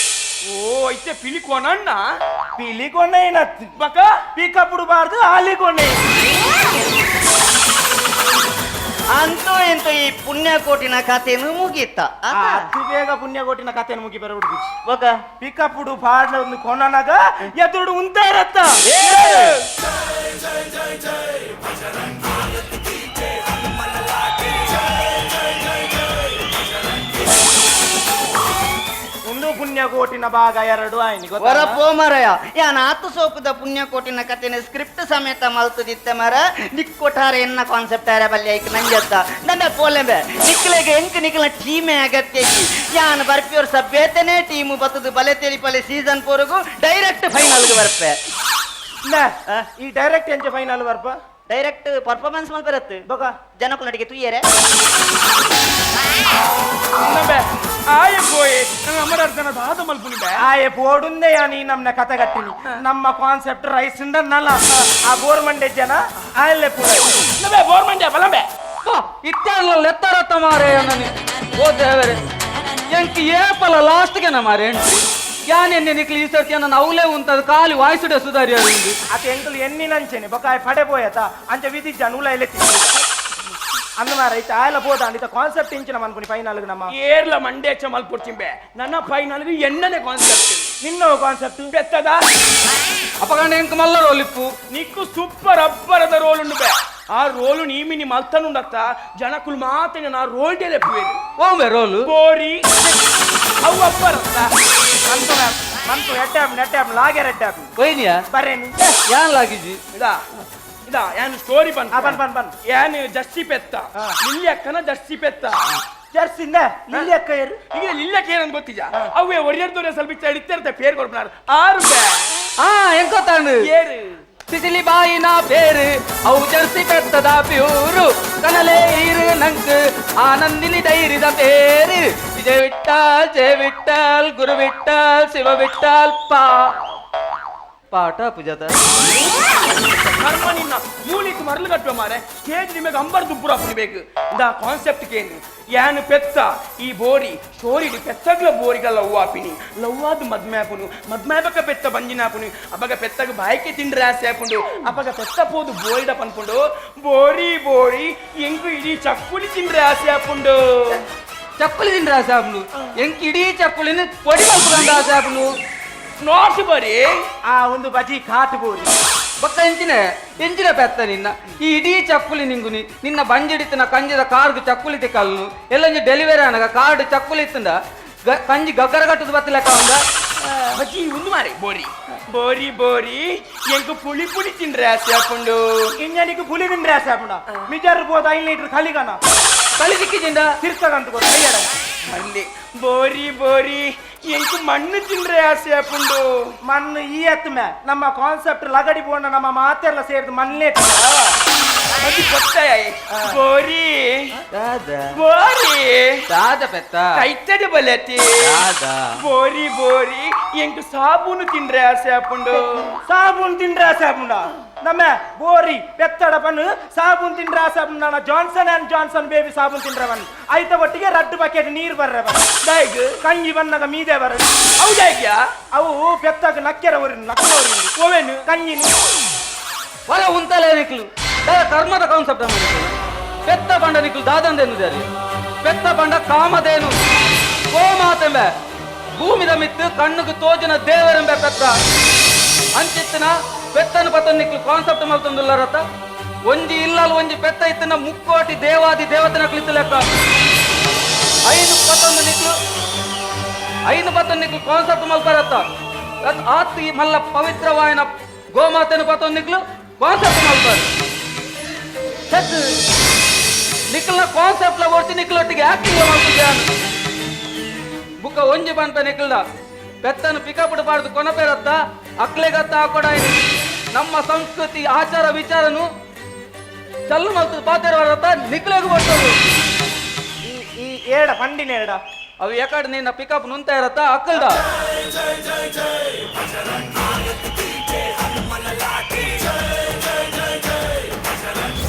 ಓ ಇತ್ತೆ ಪಿಲಿ ಕೊನಣ್ಣ. ಪಿಲಿ ಕೊನೈನತ್ತು ಬಕ ಪಿಕಪ್ ಬಾರ್ದು ಆಲಿ ಕೊನೈನಿ. ಅಂತೂ ಇಂತೂ ಈ ಪುಣ್ಯಕೋಟಿನ ಕಥೆನು ಮುಗೀತ. ಅತಿ ಬೇಗ ಪುಣ್ಯಕೋಟಿನ ಕಥೆಯನ್ನು ಮುಗಿ ಬರಬಿಡುದು. ಬೊಕ ಪಿಕಪ್ ಪಾಡ್ಲ ಒಂದು ಕೊನನಾಗ ಎದುರುಡು ಉಂತ ಇರತ್ತ. ಒಂದು ಪುಣ್ಯಕೋಟಿನ ಭಾಗ ಎರಡು ಆಯ್ನಿ. ವರ ಪೋಮರಯ ಯಾನ್ ಆತು ಸೋಕುದ ಪುಣ್ಯಕೋಟಿನ ಕಥೆನ ಸ್ಕ್ರಿಪ್ಟ್ ಸಮೇತ ಮಲ್ತದಿತ್ತೆ ಮರ. ನಿಕ್ಕೊಟಾರೆ ಎನ್ನ ಕಾನ್ಸೆಪ್ಟ್ ಆರೆ ಬಲ್ಲಿ ಐಕ್ ನಂಜತ್ತ ನನ್ನ ಪೋಲೆಂಬೆ ನಿಕ್ಲೆಗೆ ಎಂಕ್ ನಿಕ್ಲ ಟೀಮೇ ಅಗತ್ಯ. ಯಾನ್ ಬರ್ಪಿಯೋರ್ ಸಭ್ಯತೆನೇ ಟೀಮ್ ಬತ್ತದು ಬಲೆ ತೆಲಿಪಲೆ ಸೀಸನ್ ಪೋರ್ಗು ಡೈರೆಕ್ಟ್ ಫೈನಲ್ಗೆ ಬರ್ಪೆ. ಈ ಡೈರೆಕ್ಟ್ ಎಂಚ ಫೈನಲ್ ಬರ್ಪ? ಡೈರೆಕ್ಟ್ ಪರ್ಫಾರ್ಮೆನ್ಸ್ ಮಲ್ಪರತ್ತು ಬೊಕ ಜನಕುಲಡಿಗೆ ತುಯ್ಯರೆ. ಆಯೆ ಪೋಯೆ ನನ್ನ ಅಮರಾರ್ಜನ ದಾದ ಮಲ್ಪುನಿ ಬೇ. ಆಯೆ ಪೋಡುಂದೆ ನೀ ನಮ್ನ ಕತೆ ಕಟ್ಟಿನಿ. ನಮ್ಮ ಕಾನ್ಸೆಪ್ಟ್ ರೈಸ್ ನಲ್ಲ ಆ ಬೋರ್ ಮಂಡೆ ಜನ ಆಯಲ್ಲೇ ಪೂರ. ನಬೆ ಬೋರ್ ಮಂಡೆ ಬಲಂಬೆ. ಇತ್ತಾನ್ಲ ಲೆತ್ತಾರತ್ತ ಮಾರೆ ಅನ್ನನಿ. ಓ ದೇವರೇ, ಎಂಕ್ ಏಪಲ ಲಾಸ್ಟ್ಗೆನ ಮಾರೆ ಎಂಟ್ರಿ. ಯಾನ್ ಎನ್ನೆ ನಿಕ್ಲು ಈ ಸರ್ತಿ ನನ್ನ ಅವಲೇ ಉಂಟದ ಖಾಲಿ ವಾಯ್ಸುಡೆ ಸುಧಾರಿ ಅರಿಂದು. ಅತ ಎಂಕುಲು ಎನ್ನಿನಂಚೆನೆ ಬೊಕ ಆಯ್ ಪಡೆ ಪೋಯತ ಅಂಚ ವಿಧಿ ಜನ ಉಲ ಎಲೆತ್ತಿ ಅಂದ ಮಾರ ಐತ ಆಯಲ ಪೋದ ಅಂಡಿತ ಕಾನ್ಸೆಪ್ಟ್ ಇಂಚಿನ ಮನ್ಪುನಿ ಫೈನಲ್ ನಮ್ಮ. ಏರ್ಲ ಮಂಡೆ ಚ ಮಲ್ಪುರ್ಚಿಂಬೆ ನನ್ನ ಫೈನಲ್ ಎನ್ನನೆ ಕಾನ್ಸೆಪ್ಟ್. ನಿನ್ನ ಕಾನ್ಸೆಪ್ಟ್ ಪೆತ್ತದ ಅಪಗಂಡ ಎಂಕ್ ಮಲ್ಲ ರೋಲ್ ಇಪ್ಪು. ನಿಕ್ಕು ಸೂಪರ್ ಅಬ್ಬರದ ರೋಲ್ ಉಂಡು ಬೇ. ಆ ರೋಲು ನೀಮಿನಿ ಮಲ್ತನುಂಡತ್ತ ಜನಕುಲು ಮಾತನೆ ನಾ ರೋಲ್ ಡೇಲೆ ಪುವೇದು. ಓಂಬೆ ರೋಲು ಬೋರಿ ಅವು ಅಬ್ಬರತ್ತ. ಮಂತು ಮಂತು ಎಡ್ಡಾಪ್ ನೆಡ್ಡಾಪ್ ಲಾಗೆರ್ ಎಡ್ಡಾಪ್. ಒಯ್ನಿಯಾ ಬರೇನಿ. ಯಾನ್ ಲಾಗಿಜಿ? ಇದಾ ಇದಾ ಯಾನ್ ಸ್ಟೋರಿ ಬನ್. ಆ, ಬನ್ ಬನ್ ಬನ್. ಯಾನ್ ಜರ್ಸಿ ಪೆತ್ತ ಲಿಲ್ಲಿ ಅಕ್ಕನ ಜರ್ಸಿ ಪೆತ್ತ. ಜರ್ಸಿಂದ ಲಿಲ್ಲಿ ಅಕ್ಕ ಏರು. ಈಗ ಲಿಲ್ಲಿ ಅಕ್ಕ ಏನಂತ ಗೊತ್ತಿಜ? ಅವೇ ಒರಿಯರ್ ದೊರೆ ಸ್ವಲ್ಪ ಇತ್ತಿರ್ತೆ ಪೇರ್ ಕೊಡ್ಪನಾರು ಆರು ಬೇ. ಆ ಎಂಕೊತ್ತಾಂಡು ಏರು ಸಿಸಿಲಿ ಬಾಯಿನ ಪೇರು ಅವು ಜರ್ಸಿ ಪೆತ್ತದ ಪ್ಯೂರು ಕನಲೆ ಇರು ನಂಕು ಆನಂದಿನಿ ಧೈರ್ಯದ ಪೇರು ವಿಜಯ ವಿಠಲ್ ಜಯ ವಿಠಲ್ ಗುರು ವಿಠಲ್ ಶಿವ ವಿಠಲ್ ಪಾ ಪಾಠ ಪೂಜಾತ. ಕರ್ಮ ನಿನ್ನ ಮೂಲಿಕ್ ಮರಳು ಕಟ್ಟುವ ಮಾರೆ ಸ್ಟೇಜ್ ನಿಮಗೆ ಅಂಬರ್ ದುಬ್ಬುರ ಬೇಕು. ಇಂದ ಕಾನ್ಸೆಪ್ಟ್ ಕೇನು ಯಾನು ಪೆತ್ತ ಈ ಬೋರಿ ಸ್ಟೋರಿಡಿ ಪೆತ್ತಗ್ಲ ಬೋರಿಗ ಲವ್ ಆಪಿನಿ ಲವ್ವಾದ ಮದ್ಮೆ ಆಪುನು ಮದ್ಮೆ ಬಕ ಪೆತ್ತ ಬಂಜಿನಾಪುನು ಅಪಗ ಪೆತ್ತಗ ಬಾಯ್ಕೆ ತಿಂಡ್ರೆ ಆಸೆ ಆಪುಂಡು ಅಪಗ ಪೆತ್ತ ಪೋದು ಬೋರಿಡ ಪನ್ಪುಂಡು ಬೋರಿ ಬೋರಿ ಎಂಕು ಇಡೀ ಚಕ್ಕುಲಿ ತಿಂಡ್ರೆ ಆಸೆ ಆಪುಂಡು. ಚಕ್ಕುಲಿ ತಿಂಡ್ರ ಆಸೆ ಆಪುಂಡು ಎಂಕ್ ಇಡೀ ಚಕ್ಕುಲಿನ ಪೊಡಿ ಮಲ್ಪುಗಂಡ ಆಸೆ ಆಪುಂಡು. ನಾಟ್ ಬರಿ ಆ ಒಂದು ಬಜಿ ಕಾಟ್ ಬೋರಿ. ಬೊಕ್ಕ ಎಂಚಿನ ಎಂಚಿನ ಪೆತ್ತ ನಿನ್ನ ಈ ಇಡೀ ಚಕ್ಕುಲಿ ನಿಂಗುನಿ ನಿನ್ನ ಬಂಜಿಡಿತನ ಕಂಜಿದ ಕಾರ್ಗ್ ಚಕ್ಕುಲಿ ತಿಕ್ಕಲ್ನು ಎಲ್ಲೊಂಜಿ ಡೆಲಿವರಿ ಆನಗ ಕಾರ್ಡ್ ಚಕ್ಕುಲಿ ಇತ್ತಂದ ಕಂಜಿ ಗಗ್ಗರ ಕಟ್ಟುದು ಬತ್ತಲೆಕ್ಕ ಉಂಡ. ಬಜಿ ಒಂದು ಮಾರೆ ಬೋರಿ ಬೋರಿ ಬೋರಿ ಎಂಕು ಪುಳಿ ಪುಳಿ ತಿಂಡ್ರೆ ಆಸೆ ಆಪುಂಡು. ಇಂಜನಿಗೆ ಪುಲಿ ತಿಂಡ್ರೆ ಆಸೆ ಆಪುಂಡ ಮಿಜರ್ ಬೋದ 5 ಲೀಟರ್ ಕಲಿಗನ ಕಲಿ ಸಿಕ್ಕಿಜಿಂದ ತಿರ್ಸಗಂತ ಗೊತ್ತ ಕೈಯಡ. ಅಲ್ಲಿ ಬೋರಿ ಬೋರಿ ಎಂಕು ಮಣ್ಣು ತಿಂಡ್ರೆ ಆಸೆ ಆಪುಂಡು. ಮಣ್ಣು ಈ ಎತ್ತಮೆ ನಮ್ಮ ಕಾನ್ಸೆಪ್ಟ್ ಲಗಡಿ ಬೋಂಡ ನಮ್ಮ ಮಾತೆಲ್ಲ ಸೇರಿದು ಮಣ್ಣೇ. ಬಜಿ ಗೊತ್ತಾಯ ಬೋರಿ ದಾದ ಬೋರಿ ದಾದ ಪೆತ್ತ ಕೈತದೆ ಬಲತಿ ದಾದ ಬೋರಿ ಬೋರಿ ಎಂಕು ಸಾಬೂನು ತಿಂಡ್ರೆ ಆಸೆ ಆಪುಂಡು. ಸಾಬೂನ್ ತಿಂಡ್ರೆ ಆಸೆ ಆಪುಂಡ ನಮ್ಮ ಬೋರಿ ಪೆತ್ತಡ ಪನ್ನು ಸಾಬೂನ್ ತಿಂಡ್ರೆ ಆಸೆ ಆಪುಂಡ ನನ್ನ ಜಾನ್ಸನ್ ಅಂಡ್ ಜಾನ್ಸನ್ ಬೇಬಿ ಸಾಬೂನ್ ತಿಂಡ್ರೆ ಬನ್ ಐತ ಒಟ್ಟಿಗೆ ರಡ್ಡು ಬಕೆಟ್ ನೀರು ಬರ್ರೆ ಬನ್ ದಾಯ್ಗ್ ಕಂಗಿ ಬನ್ನಾಗ ಮೀದೆ ಬರ್ರೆ. ಹೌದಾಗ್ಯಾ? ಅವು ಪೆತ್ತಾಗ ನಕ್ಕೆರ ಊರಿನ ನಕ್ಕನ ಊರಿನ ಓವೇನು ಕಂಗಿನ ಹೊರ ಉಂತಲೇ ನಿಕ್ಲು ದಾದ ಕರ್ಮದ ಕಾನ್ಸೆಪ್ಟ್ ಅಮ್ಮ ನಿಕ್ಲು ಪೆತ್ತ ಬಂಡ ನಿಕ್ಲು ದಾದಂದೇನು ಜಾರಿ ಪೆತ್ತ ಬಂಡ ಕಾಮಧೇನು ಗೋಮಾತೆಂಬೆ ಭೂಮಿದ ಮಿತ್ತು ಕಣ್ಣುకు ತೋಜಿನ ದೇವರೆಂಬೆ ಪೆತ್ತ ಅಂಚಿತ್ತಿನ ಪೆತ್ತನ ಪತ್ತನ ನಿಕ್ಲು ಕಾನ್ಸೆಪ್ಟ್ ಮಲ್ತೊಂದುಲ್ಲರತ್ತ ಒಂಜಿ ಇಲ್ಲಲ್ ಒಂಜಿ ಪೆತ್ತ ಇತ್ತಿನ ಮುಕ್ಕೋಟಿ ದೇವಾದಿ ದೇವತನ ಕ್ಲಿತ್ತು ಲೆಕ್ಕ ಐದು ಪತ್ತೊಂದು ನಿಕ್ಲು ಐದು ಪತ್ತೊಂದು ನಿಕ್ಲು ಕಾನ್ಸೆಪ್ಟ್ ಮಲ್ಪರತ್ತ ಆತ್ ಈ ಮಲ್ಲ ಪವಿತ್ರವಾಯನ ಗೋಮಾತೆನ ಪತ್ತೊಂದು ನಿಕ್ಲು ಕಾನ್ಸೆಪ್ಟ್ ಮಲ್ಪರು ಸತ್ ನಿಕ್ಲ್ನ ಕಾನ್ಸೆಪ್ಟ್ ಲ ಒರ್ತಿ ನಿಕ್ಲೊಟ್ಟಿಗೆ ಆಕ್ಟಿಂಗ್ ಮಲ್ಪುಜಾನು ಬುಕ್ಕ ಒಂಜಿ ಬಂತ ನಿಕ್ಲ್ದ ಪೆತ್ತನು ಪಿಕಪ್ ಬಾರ್ದು ಕೊನಪೇರತ್ತ ಅಕ್ಲೆಗತ್ತ ಹಾಕೊಡ ನಮ್ಮ ಸಂಸ್ಕೃತಿ ಆಚಾರ ವಿಚಾರನು ಚಲ್ಲು ಮಲ್ತು ಪಾತೆರವರತ್ತ ನಿಕ್ಲೆಗು ಬರ್ತದು. ಈ ಈ ಏಡ ಪಂಡಿನ ಏಡ ಅವು ಎಕಡೆ ನಿನ್ನ ಪಿಕಪ್ ನುಂತ ಇರತ್ತ ಅಕ್ಕಲ್ದ.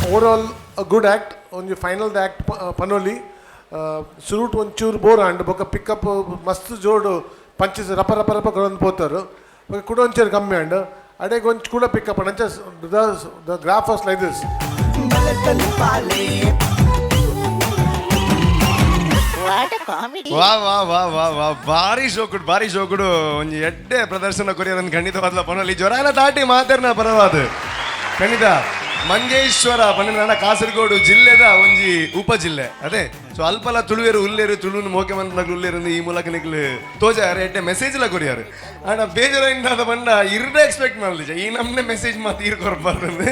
ಓವರಾಲ್ ಅ ಗುಡ್ ಆ್ಯಕ್ಟ್ ಒಂಜಿ ಫೈನಲ್ ಆ್ಯಕ್ಟ್ ಪನೊಲಿ ಸುರುಟ್ ಒಂಚೂರು ಬೋರ್ ಆಂಡ್ ಬೊಕ ಪಿಕಪ್ ಮಸ್ತ್ ಜೋಡು ಪಂಚಸ್ ರಪ ರಪ ರಪ ಕೊಡೊಂದು ಪೋತಾರು ಬೊಕ ಕುಡ ಒಂಚೂರು ಕಮ್ಮಿ ಆಂಡ್ ಅಡೆಗ್ ಒಂಚು ಕೂಡ ಪಿಕಪ್ ಅಂಚ the graph was like this. ಬಲೆ ತಲಿಪಾಲೆ. ವಾ ವಾ ವಾ ವಾ ವಾ, ಭಾರಿ ಶೋಕುಡು, ಭಾರಿ ಶೋಕುಡು. ಒಂಜಿ ಎಡ್ಡೆ ಪ್ರದರ್ಶನ ಕೊರಿಯರ್ ಖಂಡಿತವಾದ್ಲ ಪನೊಲಿ. ಜ್ವರಾನ ದಾಟಿ ಮಾತೆರ್ನ ಪರವಾದ ಖಂಡಿತ. ಮಂಜೇಶ್ವರ ಪನ್ನಿನ ಕಾಸರಗೋಡು ಜಿಲ್ಲೆದ ಒಂಜಿ ಉಪ ಜಿಲ್ಲೆ ಅದೇ. ಸೊ ಅಲ್ಪಲ ತುಳುವೆರು ಉಲ್ಲೇರು, ತುಳುನು ಮೋಕೆ ಮಂತ್ನಗ್ಲು ಉಲ್ಲೇರು. ಈ ಮೂಲಕ ನಿಕ್ಲು ತೋಜಾರ, ಎಡ್ಡೆ ಮೆಸೇಜ್ ಲ ಕೊರಿಯಾರು. ಆಂಡ ಬೇಜಾರಿಂದ ಬಂಡ ಇರ್ಡೆ ಎಕ್ಸ್ಪೆಕ್ಟ್ ಮಾಡಲಿಜ ಈ ನಮ್ನೆ ಮೆಸೇಜ್ ಮಾತು ಈರ್ ಕೊರ್ಬಾರ್ದು.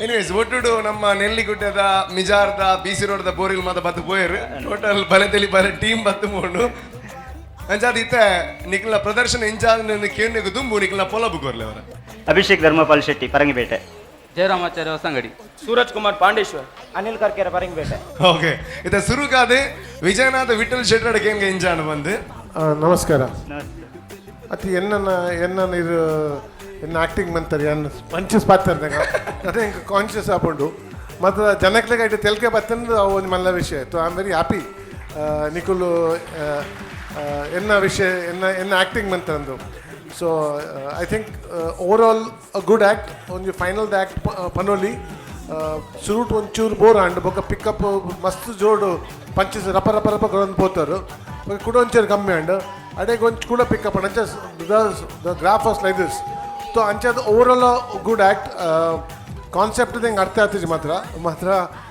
ಎನಿವೇಸ್, ಒಟ್ಟುಡು ನಮ್ಮ ನೆಲ್ಲಿಗುಡ್ಡದ, ಮಿಜಾರ್ದ, ಬಿ ಸಿ ರೋಡ್ದ ಬೋರಿಲ್ ಮಾತ ಬತ್ತು ಪೋಯರು. ಟೋಟಲ್ ಬಲೆ ತೆಲಿ ಬಲೆ ಟೀಮ್ ಬತ್ತು ಪೋಂಡು. ಅಂಚಾದ ಇತ್ತೆ ನಿಕ್ಲ ಪ್ರದರ್ಶನ ಇಂಚಾದ ಕೇಂದ್ರಕ್ಕೆ ದುಂಬು ನಿಕ್ಲ ಪೊಲಬು ಕೊರ್ಲೆ ಅವರ. ಅಭಿಷೇಕ್ ಧರ್ಮಪಾಲ್ ಶೆಟ್ಟಿ, ಪರಂಗಿಪೇಟೆ. ಜಯರಾಮಾಚಾರ್ಯ, ಹೊಸಂಗಡಿ. ಸೂರಜ್ ಕುಮಾರ್, ಪಾಂಡೇಶ್ವರ್. ಅನಿಲ್ ಕರ್ಕೆರೆ, ಪರಂಗಿಪೇಟೆ. ಓಕೆ, ಇತ್ತ ಸುರುಕಾದೆ ವಿಜಯನಾಥ ವಿಠಲ್ ಶೆಟ್ಟರ ಗೇಮ್ಗೆ ಇಂಚಾಣ ಬಂದು. ನಮಸ್ಕಾರ. ಅತಿ ಎನ್ನನ ಎನ್ನನ ಇದು ಎನ್ನ ಆ್ಯಕ್ಟಿಂಗ್ ಮಂತಾರೆ ಎನ್ನ ಪಂಚಸ್ ಪಾತ್ರ ಅದೇ ಎಂಕ್ ಕಾನ್ಷಿಯಸ್ ಆಪುಂಡು. ಮತ್ತು ಜನಕ್ಲೆಗ್ ಐಟ್ ತೆಲ್ಕೆ ಬತ್ತಂದು ಅವು ಒಂಜಿ ಮಲ್ಲ ವಿಷಯ. ಸೊ I am very happy ನಿಕುಲು ಎನ್ನ ವಿಷಯ ಎನ್ನ ಎನ್ನ ಆ್ಯಕ್ಟಿಂಗ್ ಮಂತಂದು. So I think overall a good act. ಒಂಜಿ ಫೈನಲ್ ಆ್ಯಕ್ಟ್ ಪನೊಲಿ. ಸುರುಟ್ ಒಂಚೂರು ಬೋರ್ ಆಂಡ್, ಬೊಕ್ಕ ಪಿಕಪ್ ಮಸ್ತ್ ಜೋಡು ಪಂಚಸ್ ರಪ ರಪ ರಪ ಕೊರೊಂದು ಪೋತಾರು. ಬೊಕ್ಕ ಕುಡ ಒಂಚೂರು ಕಮ್ಮಿ ಆಂಡ್, ಅಡೆಗೆ ಒಂಚು ಕೂಡ ಪಿಕಪ್ ಆಂಡ್. ಅಂಚ the graph was like this. So ಅಂಚಾದ over all good act. Concept ಹೆಂಗೆ ಅರ್ಥ ಆಗ್ತದೆ ಮಾತ್ರ ಮಾತ್ರ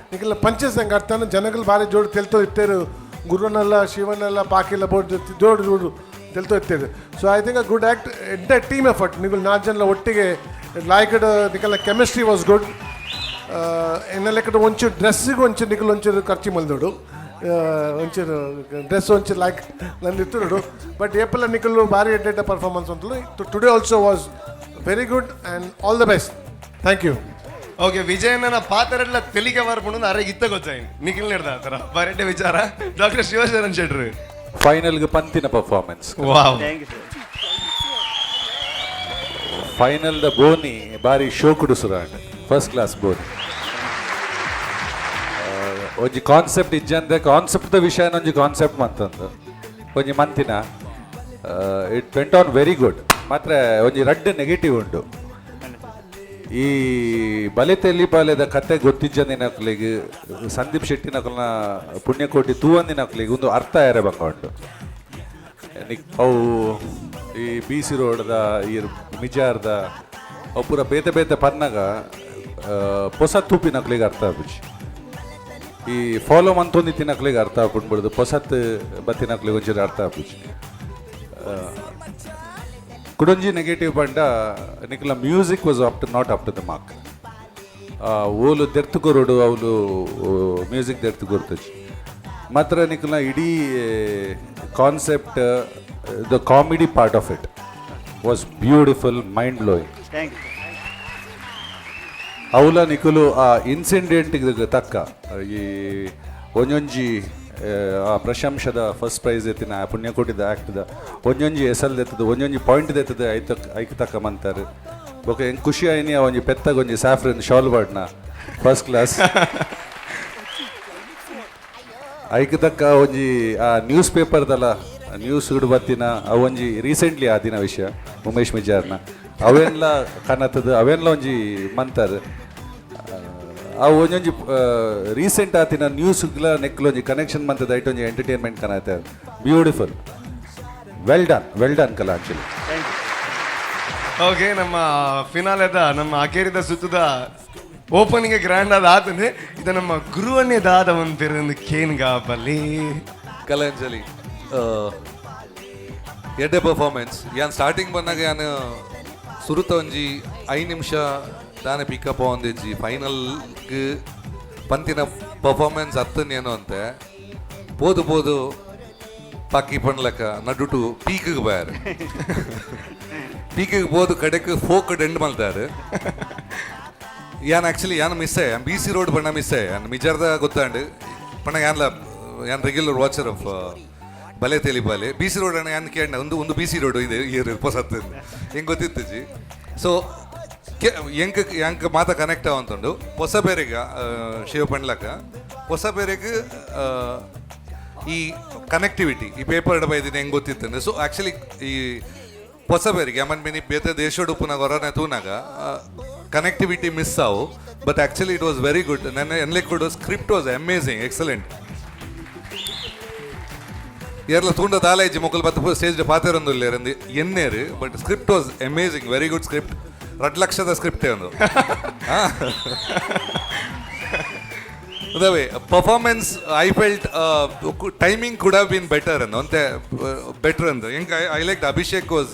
ನಿಕ್ಕೆಲ್ಲ ಪಂಚಸ್ ಹೆಂಗೆ ಅರ್ಥ. ಜನಗಳು ಭಾರಿ ಜೋಡು ತೆಲ್ತೋ ಇತ್ತೇರು. ಗುರುನೆಲ್ಲ ಶಿವನೆಲ್ಲ ಪಾಕಿಲ್ಲ ಬೋರ್ಡ್ ಜೋಡು ಜೋಡು ತೆಲ್ತೋ ಇತ್ತೇರು. So I think a good act, entire team effort. ನೀವು ನಾಲ್ಕು ಜನ ಒಟ್ಟಿಗೆ ಲೈಕ್ ನಿಕ್ಕೆಲ್ಲ ಕೆಮಿಸ್ಟ್ರಿ ವಾಸ್ ಗುಡ್. ಎನ್ನ ಲೆಕ್ಕದ ಒಂಚೂರು ಡ್ರೆಸ್ಸಿಗೆ ಒಂಚೂರು ನಿಕಲ್ ಒಂಚೂರು ಖರ್ಚು ಮಲ್ದೋಡು. ಒಂಚೂರು ಡ್ರೆಸ್ ಒಂಚೂರು ಲೈಕ್ ನಂದು ಇತ್ತು. ಬಟ್ ಏಪಲ್ಲ ನಿಕಲ್ ಭಾರಿ ಎಡ್ಡೆ performance ಅಂತಲು. Today also was very good and all the best. Thank you. Okay, ವಿಜಯಣ್ಣನ ಪಾತ್ರೆಲ್ಲ ತೆಲಿಗೆ ಬರ್ಕೊಂಡು ಅರೆ ಇತ್ತ ಗೊತ್ತಾಯ್ತು ನಿಖಿಲ್ ನಿರ್ದ ಆತರ ಬರೆಡ್ಡೆ ವಿಚಾರ. ಡಾಕ್ಟರ್ ಶಿವಶರಣ್ ಶೆಟ್ರು. ಫೈನಲ್ಗೆ ಪಂತಿನ performance. Wow. Thank you sir. Final the Boney ಬಾರಿ ಶೋಕುಡು ಸುರಾಂಡ್, ಫಸ್ಟ್ ಕ್ಲಾಸ್ ಬೋನಿ. ಒಂಜಿ ಕಾನ್ಸೆಪ್ಟ್ ಇಜ್ಜಂದೆ ಕಾನ್ಸೆಪ್ಟ್ ದ ವಿಷಯ ಒಂಜಿ ಕಾನ್ಸೆಪ್ಟ್ ಮಂತಂದು ಒಂಜಿ ಮಂತಿನ. It went on very good. ಮಾತ್ರ ಒಂಜಿ ರಡ್ಡ್ ನೆಗೆಟಿವ್ ಉಂಡು. ಈ ಬಲೆ ತೆಲಿ ಬಾಲೆದ ಕತೆ ಗೊತ್ತಿಜ್ಜಂದಿನಕ್ಲೆಗ್, ಸಂದೀಪ್ ಶೆಟ್ಟಿನಕಲ್ನ ಪುಣ್ಯಕೋಟಿ ತೂವಂದಿನಕ್ಲೆಗ್ ಒಂದು ಅರ್ಥ ಯಾರೆ ಬಂಗ ಉಂಟು. ಅವು ಈ ಬಿ ಸಿ ರೋಡ್ದ, ಈ ಮಿಜಾರ್ದ ಅವು ಪೂರ ಬೇತೆ ಬೇತೆ ಪನ್ನಾಗ ಪೊಸ ತೂಪಿನಕ್ಲೆಗ್ ಅರ್ಥ ಆಪುಜಿ. ಈ ಫಾಲೋ ಮಂತೊಂದು ತಿನ್ನಕ್ಲೆಗ್ ಅರ್ಥ ಆಪುಂಡು, ಪೊಸತ್ ಬತ್ತಿನಕ್ಲೆಗ್ ಒಂಚೂರು ಅರ್ಥ ಆಪುಜಿ. ಕುಡೊಂಜಿ ನೆಗೆಟಿವ್ ಪಂಡ ನಿಕ್ಲ music was up to not up to the mark. ಓಲು ದೆರ್ತು ಕೊರೊಡು ಅವಲು ಮ್ಯೂಸಿಕ್ ದೆರ್ತು ಕೊರ್ತಜಿ. ಮಾತ್ರ ನಿಕ್ಲ ಇಡೀ concept, the comedy part of it was beautiful, mind blowing. Thank you. ಅವಲ ನಿಕುಲು ಆ ಇನ್ಸಿಡೆಂಟ್ ತಕ್ಕ ಈ ಒಂಜೊಂಜಿ ಆ ಪ್ರಶಂಸದ ಫಸ್ಟ್ ಪ್ರೈಸ್ ಎತ್ತಿನ ಆ ಪುಣ್ಯಕೋಟಿದ ಆ್ಯಕ್ಟ್ದ ಒಂಜೊಂಜಿ ಎಸಲ್ ದೆತ್ತದ, ಒಂಜೊಂಜಿ ಪಾಯಿಂಟ್ ದೆತ್ತದ, ಐತ ಐಕ್ ತಕ್ಕ ಮಂತಾರೆ. ಬೊಕ ಎಂಕ್ ಖುಷಿ ಆಯ್ನಿ ಆ ಒಂಜಿ ಪೆತ್ತಗ ಒಂಜಿ ಸ್ಯಾಫ್ರನ್ ಶಾಲ್ ಬಾಡ್ನ, ಫಸ್ಟ್ ಕ್ಲಾಸ್. ಐಕ್ ತಕ್ಕ ಒಂಜಿ ಆ ನ್ಯೂಸ್ ಪೇಪರ್ದಲ್ಲ ನ್ಯೂಸ್ ಬತ್ತಿನ ಅವು ಒಂಜಿ ರೀಸೆಂಟ್ಲಿ ಆ ದಿನ ವಿಷಯ ಉಮೇಶ್ ಮಿಜಾರ್ನ ಅವೆಲ್ಲ ಕನತದ ಅವೆಲ್ಲ ಒಂಜಿ ಮಂತರ್. ಅವು ಒಂಜೊಂಜಿ ರೀಸೆಂಟ್ ಆತಿನ ನ್ಯೂಸ್ಗ್ಲ ನೆಕ್ಲ ಒಂಜಿ ಕನೆಕ್ಷನ್ ಮಂತದ ಐಟ್ ಒಂಜಿ entertainment ಕನತೆ. Beautiful, well done, well done Kalanjali. Okay, ನಮ್ಮ ಫಿನಾಲೆದ ನಮ್ಮ ಅಕೇರಿದ ಸುತ್ತದ ಓಪನಿಂಗ್ ಗ್ರ್ಯಾಂಡ್ ಆದ ಆತಂದ್ರೆ ಇದು ನಮ್ಮ ಗುರುವನ್ನೇ ದಾದ ಒಂದು ಪೆರಂದು ಕೇನ್ಗಾ ಬಲ್ಲಿ. ಕಲಾಂಜಲಿ, ಎಡ್ಡೆ ಪರ್ಫಾರ್ಮೆನ್ಸ್. ಯಾನ್ ಸ್ಟಾರ್ಟಿಂಗ್ ಬಂದಾಗ ಯಾನ್ ಸುರುತ ಒಂಜಿ 5 ನಿಮಿಷ ದಾನೆ ಪಿಕಪ್ ಒಂದಿಜ್ಜಿ. ಫೈನಲ್ಗ್ ಪಂತಿನ ಪರ್ಫಾರ್ಮೆನ್ಸ್ ಅತ್ತನೇನು ಅಂತೆ ಪೋದು ಪೋದು ಪಾಕಿ ಪಣ್ಲಕ್ಕ ನಡುಟು ಪೀಕಿಗೆ ಬಾಯರ್. ಪೀಕಿಗೆ ಪೋದು ಕಡೆಕ್ ಫೋಕ್ ಎಂಡ್ ಮಲ್ತಾರೆ. ಯಾನ್ ಆಕ್ಚುಲಿ ಯಾನ್ ಮಿಸ್ ಆಯ್ ಬಿ ಸಿ ರೋಡ್ ಬಣ್ಣ ಮಿಸ್ ಆಯ್. ಯಾನ್ ಮಿಜಾರ್ದ ಗೊತ್ತಾಂಡ್ ಪಣ್ಣ. ಯಾನ್ಲ ಯಾನ್ ರೆಗ್ಯುಲರ್ ವಾಚರ್ ಆಫ್ ಬಲೆ ತೆಲಿ ಬಾಲೆ. ಬಿ ಸಿ ರೋಡ್ ಅಣ್ಣ ಯಾನ್ ಕೇಂಡ ಒಂದು ಒಂದು ಬಿ ಸಿ ರೋಡ್ ಇದೆ ಇಯರ್ ಪೊಸತ್ತು ಹೆಂಗೆ ಗೊತ್ತಿತ್ತಿಜಿ. ಸೊ ಎಂಕ್ ಎಂಕ್ ಮಾತ ಕನೆಕ್ಟ್ ಆವಂತುಂಡು. ಹೊಸ ಬೇರೆಗ ಶಿವ ಪಂಡ್ಲಕ ಹೊಸ ಬೇರೆಗ್ ಈ ಕನೆಕ್ಟಿವಿಟಿ ಈ ಪೇಪರ್ ಬೈದಿನ ಹೆಂಗೆ ಗೊತ್ತಿತ್ತು. ಸೊ ಆಕ್ಚುಲಿ ಈ ಹೊಸ ಬೇರಿಗೆ ಅಮನ್ ಮಿನಿ ಬೇತೆ ದೇಶೋಡು ಉಪ್ಪುನಾಗ ಹೊರನೆ ತೂನಾಗ ಕನೆಕ್ಟಿವಿಟಿ ಮಿಸ್ ಆವು, but actually it was very good. ನನ್ನ ಎನ್ಲಿಕ್ ಕೂಡ ಸ್ಕ್ರಿಪ್ಟ್ ವಾಸ್ ಅಮೇಸಿಂಗ್, ಎಕ್ಸಲೆಂಟ್. ಏರ್ಲ ತೂಂಡ ದಾಲೇಜಿ ಮೊಕಲ್ ಬತ್ತ stage ಪಾತೆರೊಂದುಲ್ಲೇರಂದು ಎನ್ನೇರು. But script was amazing, very good script. 2 ಲಕ್ಷದ ಸ್ಕ್ರಿಪ್ಟೇ ಒಂದು. ಅದಾವೆ performance I felt timing could have been better ಅಂದು, ಅಂತೆ ಬೆಟರ್ ಅಂದು. ಹೆಂಗೆ I like Abhishek was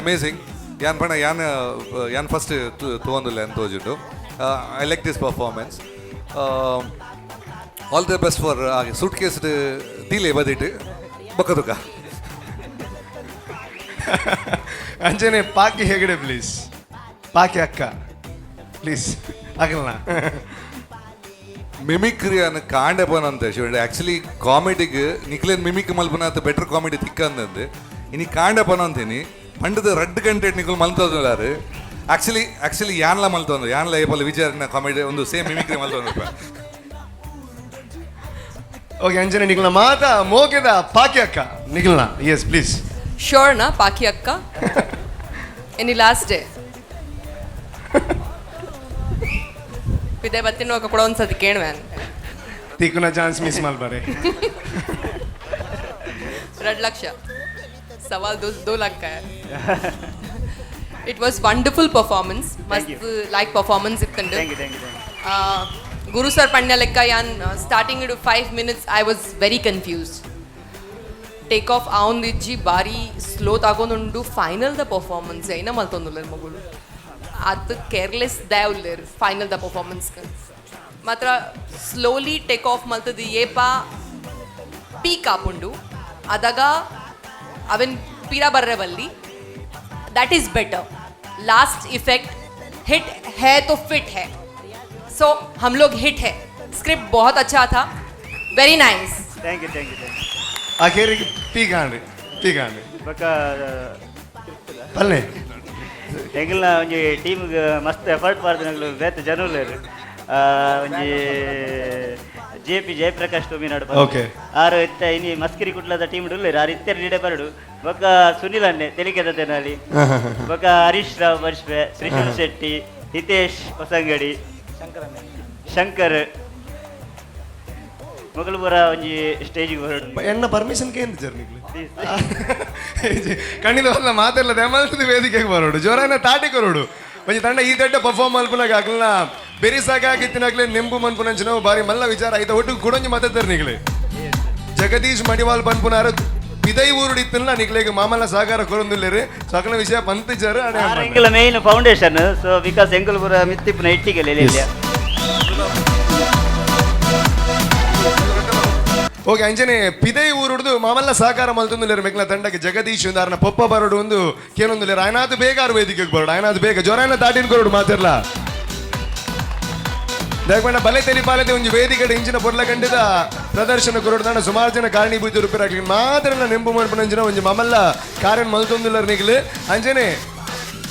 amazing. ಯಾನ್ ಪಣ ಯಾನ್ ಯಾನ್ ಫಸ್ಟ್ ತೂವೊಂದುಲ್ಲೆ ಅಂತ ತೋಜುಂಡು. I like this performance. All the best for suitcase ದೀಲೆ ಬದಿಟ್ ಬೊಕ್ಕ ತುಕ. ಅಂಚನೆ ಪಾಕಿ ಹೆಗಡೆ ಪ್ಲೀಸ್, ಪಾಕಿ ಅಕ್ಕ ಪ್ಲೀಸ್ ಆಗಲ್ಲ. ಮಿಮಿಕ್ರಿ ಅನ್ನು ಕಾಂಡೆ ಪೋನಂತೆ ಶಿವ. ಆ್ಯಕ್ಚುಲಿ ಕಾಮಿಡಿಗೆ ನಿಕ್ಲೇನ್ ಮಿಮಿಕ್ ಮಲ್ಪನಾತ ಬೆಟರ್ ಕಾಮಿಡಿ ತಿಕ್ಕಂದಂದು ಇನಿ ಕಾಂಡೆ ಪನಂತೀನಿ. ಪಂಡದ ರಡ್ಡು ಗಂಟೆ ನಿಕುಲು ಮಲ್ತೋದುಲ್ಲಾರು. ಆ್ಯಕ್ಚುಲಿ ಆ್ಯಕ್ಚುಲಿ ಯಾನ್ಲ ಮಲ್ತೊಂದು ಯಾನ್ಲ ಏಪಲ್ ವಿಜಯನ ಕಾಮಿಡಿ ಒಂದು ಸೇಮ್ ಮಿಮಿಕ್ರಿ ಮಲ್ತೊಂದು. ಓಕೆ ಅಂಜನೆ ನಿಖಲ್ನ ಮಾತಾ ಮೋಕೆದ ಪಾಕಿ ಅಕ್ಕ ನಿಖಲ್ನ, yes please. Sure na, Paki akka? Any last day? ಪಿದೆ ಬತ್ತಿನ ಕೂಡ ಒಂದ್ಸತಿ ಕೇಳುವೆ. ತಿಕ್ಕುನ ಚಾನ್ಸ್ ಮಿಸ್ ಮಲ್ಬಾರೆ. 2 ಲಕ್ಷ ಸವಾಲ್ 2 lakh का है. It was wonderful performance, ಮಸ್ತ್ ಲೈಕ್ ಪರ್ಫಾರ್ಮೆನ್ಸ್ ಇತ್ತಂಡು. Thank you, thank you, thank you. Guru sir ಪಂಡ್ಯ ಲೆಕ್ಕ ಯಾನ್ starting 5 minutes I was very confused. Take off ಆವೊಂದಿಜ್ಜಿ ಬಾರಿ ಸ್ಲೋ ತಾಗೊಂದುಂಡು. Final the performance ಐನ ಮಲ್ತೊಂದುಲ್ಲೆರ್ ಮಗುಲು, ಅತ್ ಕೇರ್ಲೆಸ್ ದಾಯ್ ಉಲ್ಲೆರ್ final the performance. ಮಾತ್ರ slowly take off ಮಲ್ತದು ಏಪ peak ಆಪುಂಡು ಅದಾಗ ಅವೆನ್ ಪೀರಾ ಬರ್ರೆ ಬಲ್ಲಿ. That is better. Last effect hit है तो फिट है. सो हम लोग हिट है. स्क्रिप्ट बहुत अच्छा था, very nice. Thank you, thank you, thank you. ಅಖೇರಿಗೆ ಪೀಕಾಂಡ್ರಿ ಪೀಕಾಂಡ್ರಿ ಬೊಕ್ಕ ಪಲ್ಲೆ ಎಂಗಲ್ನ ಒಂಜಿ ಟೀಮ್ಗೆ ಮಸ್ತ್ ಎಫರ್ಟ್ ಪಾಡ್ದಿನಗ್ಲು ಬೇತೆ ಜನ ಉಲ್ಲೆರ್. ಒಂಜಿ ಜೆ ಪಿ ಜಯಪ್ರಕಾಶ್ ತೋಮಿನಾಡು. Okay. ಆರು ಇತ್ತ ಇನಿ ಮಸ್ಕಿರಿ ಕುಡ್ಲದ ಟೀಮ್ ಉಲ್ಲೆರ್, ಆರು ಇತ್ತೆರ್ ನೀಡೆ ಬರಡು. ಬೊಕ್ಕ ಸುನಿಲ್ ಅನ್ನೆ ತೆಲಿಕೆದ ತೆನಾಲಿ, ಬೊಕ್ಕ ಹರೀಶ್ ರಾವ್ ಬರ್ಷ್ಪೆ, ತ್ರಿಶೂಲ್ ಶೆಟ್ಟಿ, ಹಿತೇಶ್ ಹೊಸಂಗಡಿ, ಶಂಕರ್ ಮೊಗಲು ಪೂರ ಒಂಜಿ ಸ್ಟೇಜಿಗೆ ಬರಡು. ಎನ್ನ ಪರ್ಮಿಷನ್ ಕೇಂದ್ರ ಜರ್ ನಿಕ್ಲೆ ಕಣ್ಣಿದ ವಲ್ಲ ಮಾತೆಲ್ಲ ದೆಮಲ್ತದ ವೇದಿಕೆಗೆ ಬರೋಡು, ಜೋರಾನ ತಾಟಿ ಕೊರೋಡು. ಒಂಜಿ ತಂಡ ಈ ದೊಡ್ಡ ಪರ್ಫಾರ್ಮ್ ಮಲ್ಪುನಾಗ ಅಕ್ಲನ ಬೆರಿ ಸಾಕಾಗಿತ್ತಿನಾಗ್ಲೆ ನೆಂಪು ಮನ್ಪುನಂಚಿನ ಬಾರಿ ಮಲ್ಲ ವಿಚಾರ ಐತ. ಒಟ್ಟು ಕುಡೊಂಜಿ ಮತ್ತತ್ತರ್ ನಿಕ್ಲೆ ಜಗದೀಶ್ ಮಡಿವಾಲ್ ಪನ್ಪುನಾರು ಪಿದೈ ಊರುಡು ಇತ್ತಲ್ಲ ನಿಕ್ಲೆಗ್ ಮಾಮಲ್ಲ ಸಹಕಾರ ಕೊರೊಂದುಲ್ಲೆರ್. ಸಕಲ ವಿಷಯ ಪಂತಿಜಾರು. ಎಂಕಲ main foundation, so because ಎಂಕಲ್ ಪೂರ ಮಿತ್ತಿಪ್ಪುನ ಇಟ್ಟಿಗೆಲೆ. ಓಕೆ ಅಂಜನೆ ಪಿದೈ ಊರುಡ್ದು ಮಾಮಲ್ಲ ಸಹಕಾರ ಮಲ್ತೊಂದುಲ್ಲೆರ್ ಮೆಕ್ಲ ತಂಡಕ್ಕೆ ಜಗದೀಶ್ ಉಂದಾರನ ಪೊಪ್ಪ ಬರೋಡು ಒಂದು ಕೇನೊಂದುಲ್ಲೆರ್. ಆಯನಾದ್ ಬೇಗ ಆರು ವೇದಿಕೆಗೆ ಬರೋಡು, ಆಯನಾದ್ ಬೇಗ ಜೋರಾಯನ ತಾಟಿನ ಕೊರೋಡು ಮಾತಿರ್ಲ ದಯಪಂಡ ಬಲೆ ತೆಲಿಪಾಲತೆ ಒಂಜಿ ವೇದಿಕೆ ಇಂಚಿನ ಪೊರ್ಲ ಗಂಟೆದ ಪ್ರದರ್ಶನ ಕೊರೋಡು ದಾಂಡ ಸುಮಾರು ಜನ ಕಾರಣೀಭೂತ ರೂಪಿರಾಗ್ಲಿ ಮಾತ್ರ ನೆಂಪು ಮನ್ಪುನಂಚಿನ ಒಂಜಿ ಮಮಲ್ಲ ಕಾರ್ಯನ್ ಮಲ್ತೊಂದುಲ್ಲೆರ್ ನಿಕ್ಲು. ಅಂಜನೆ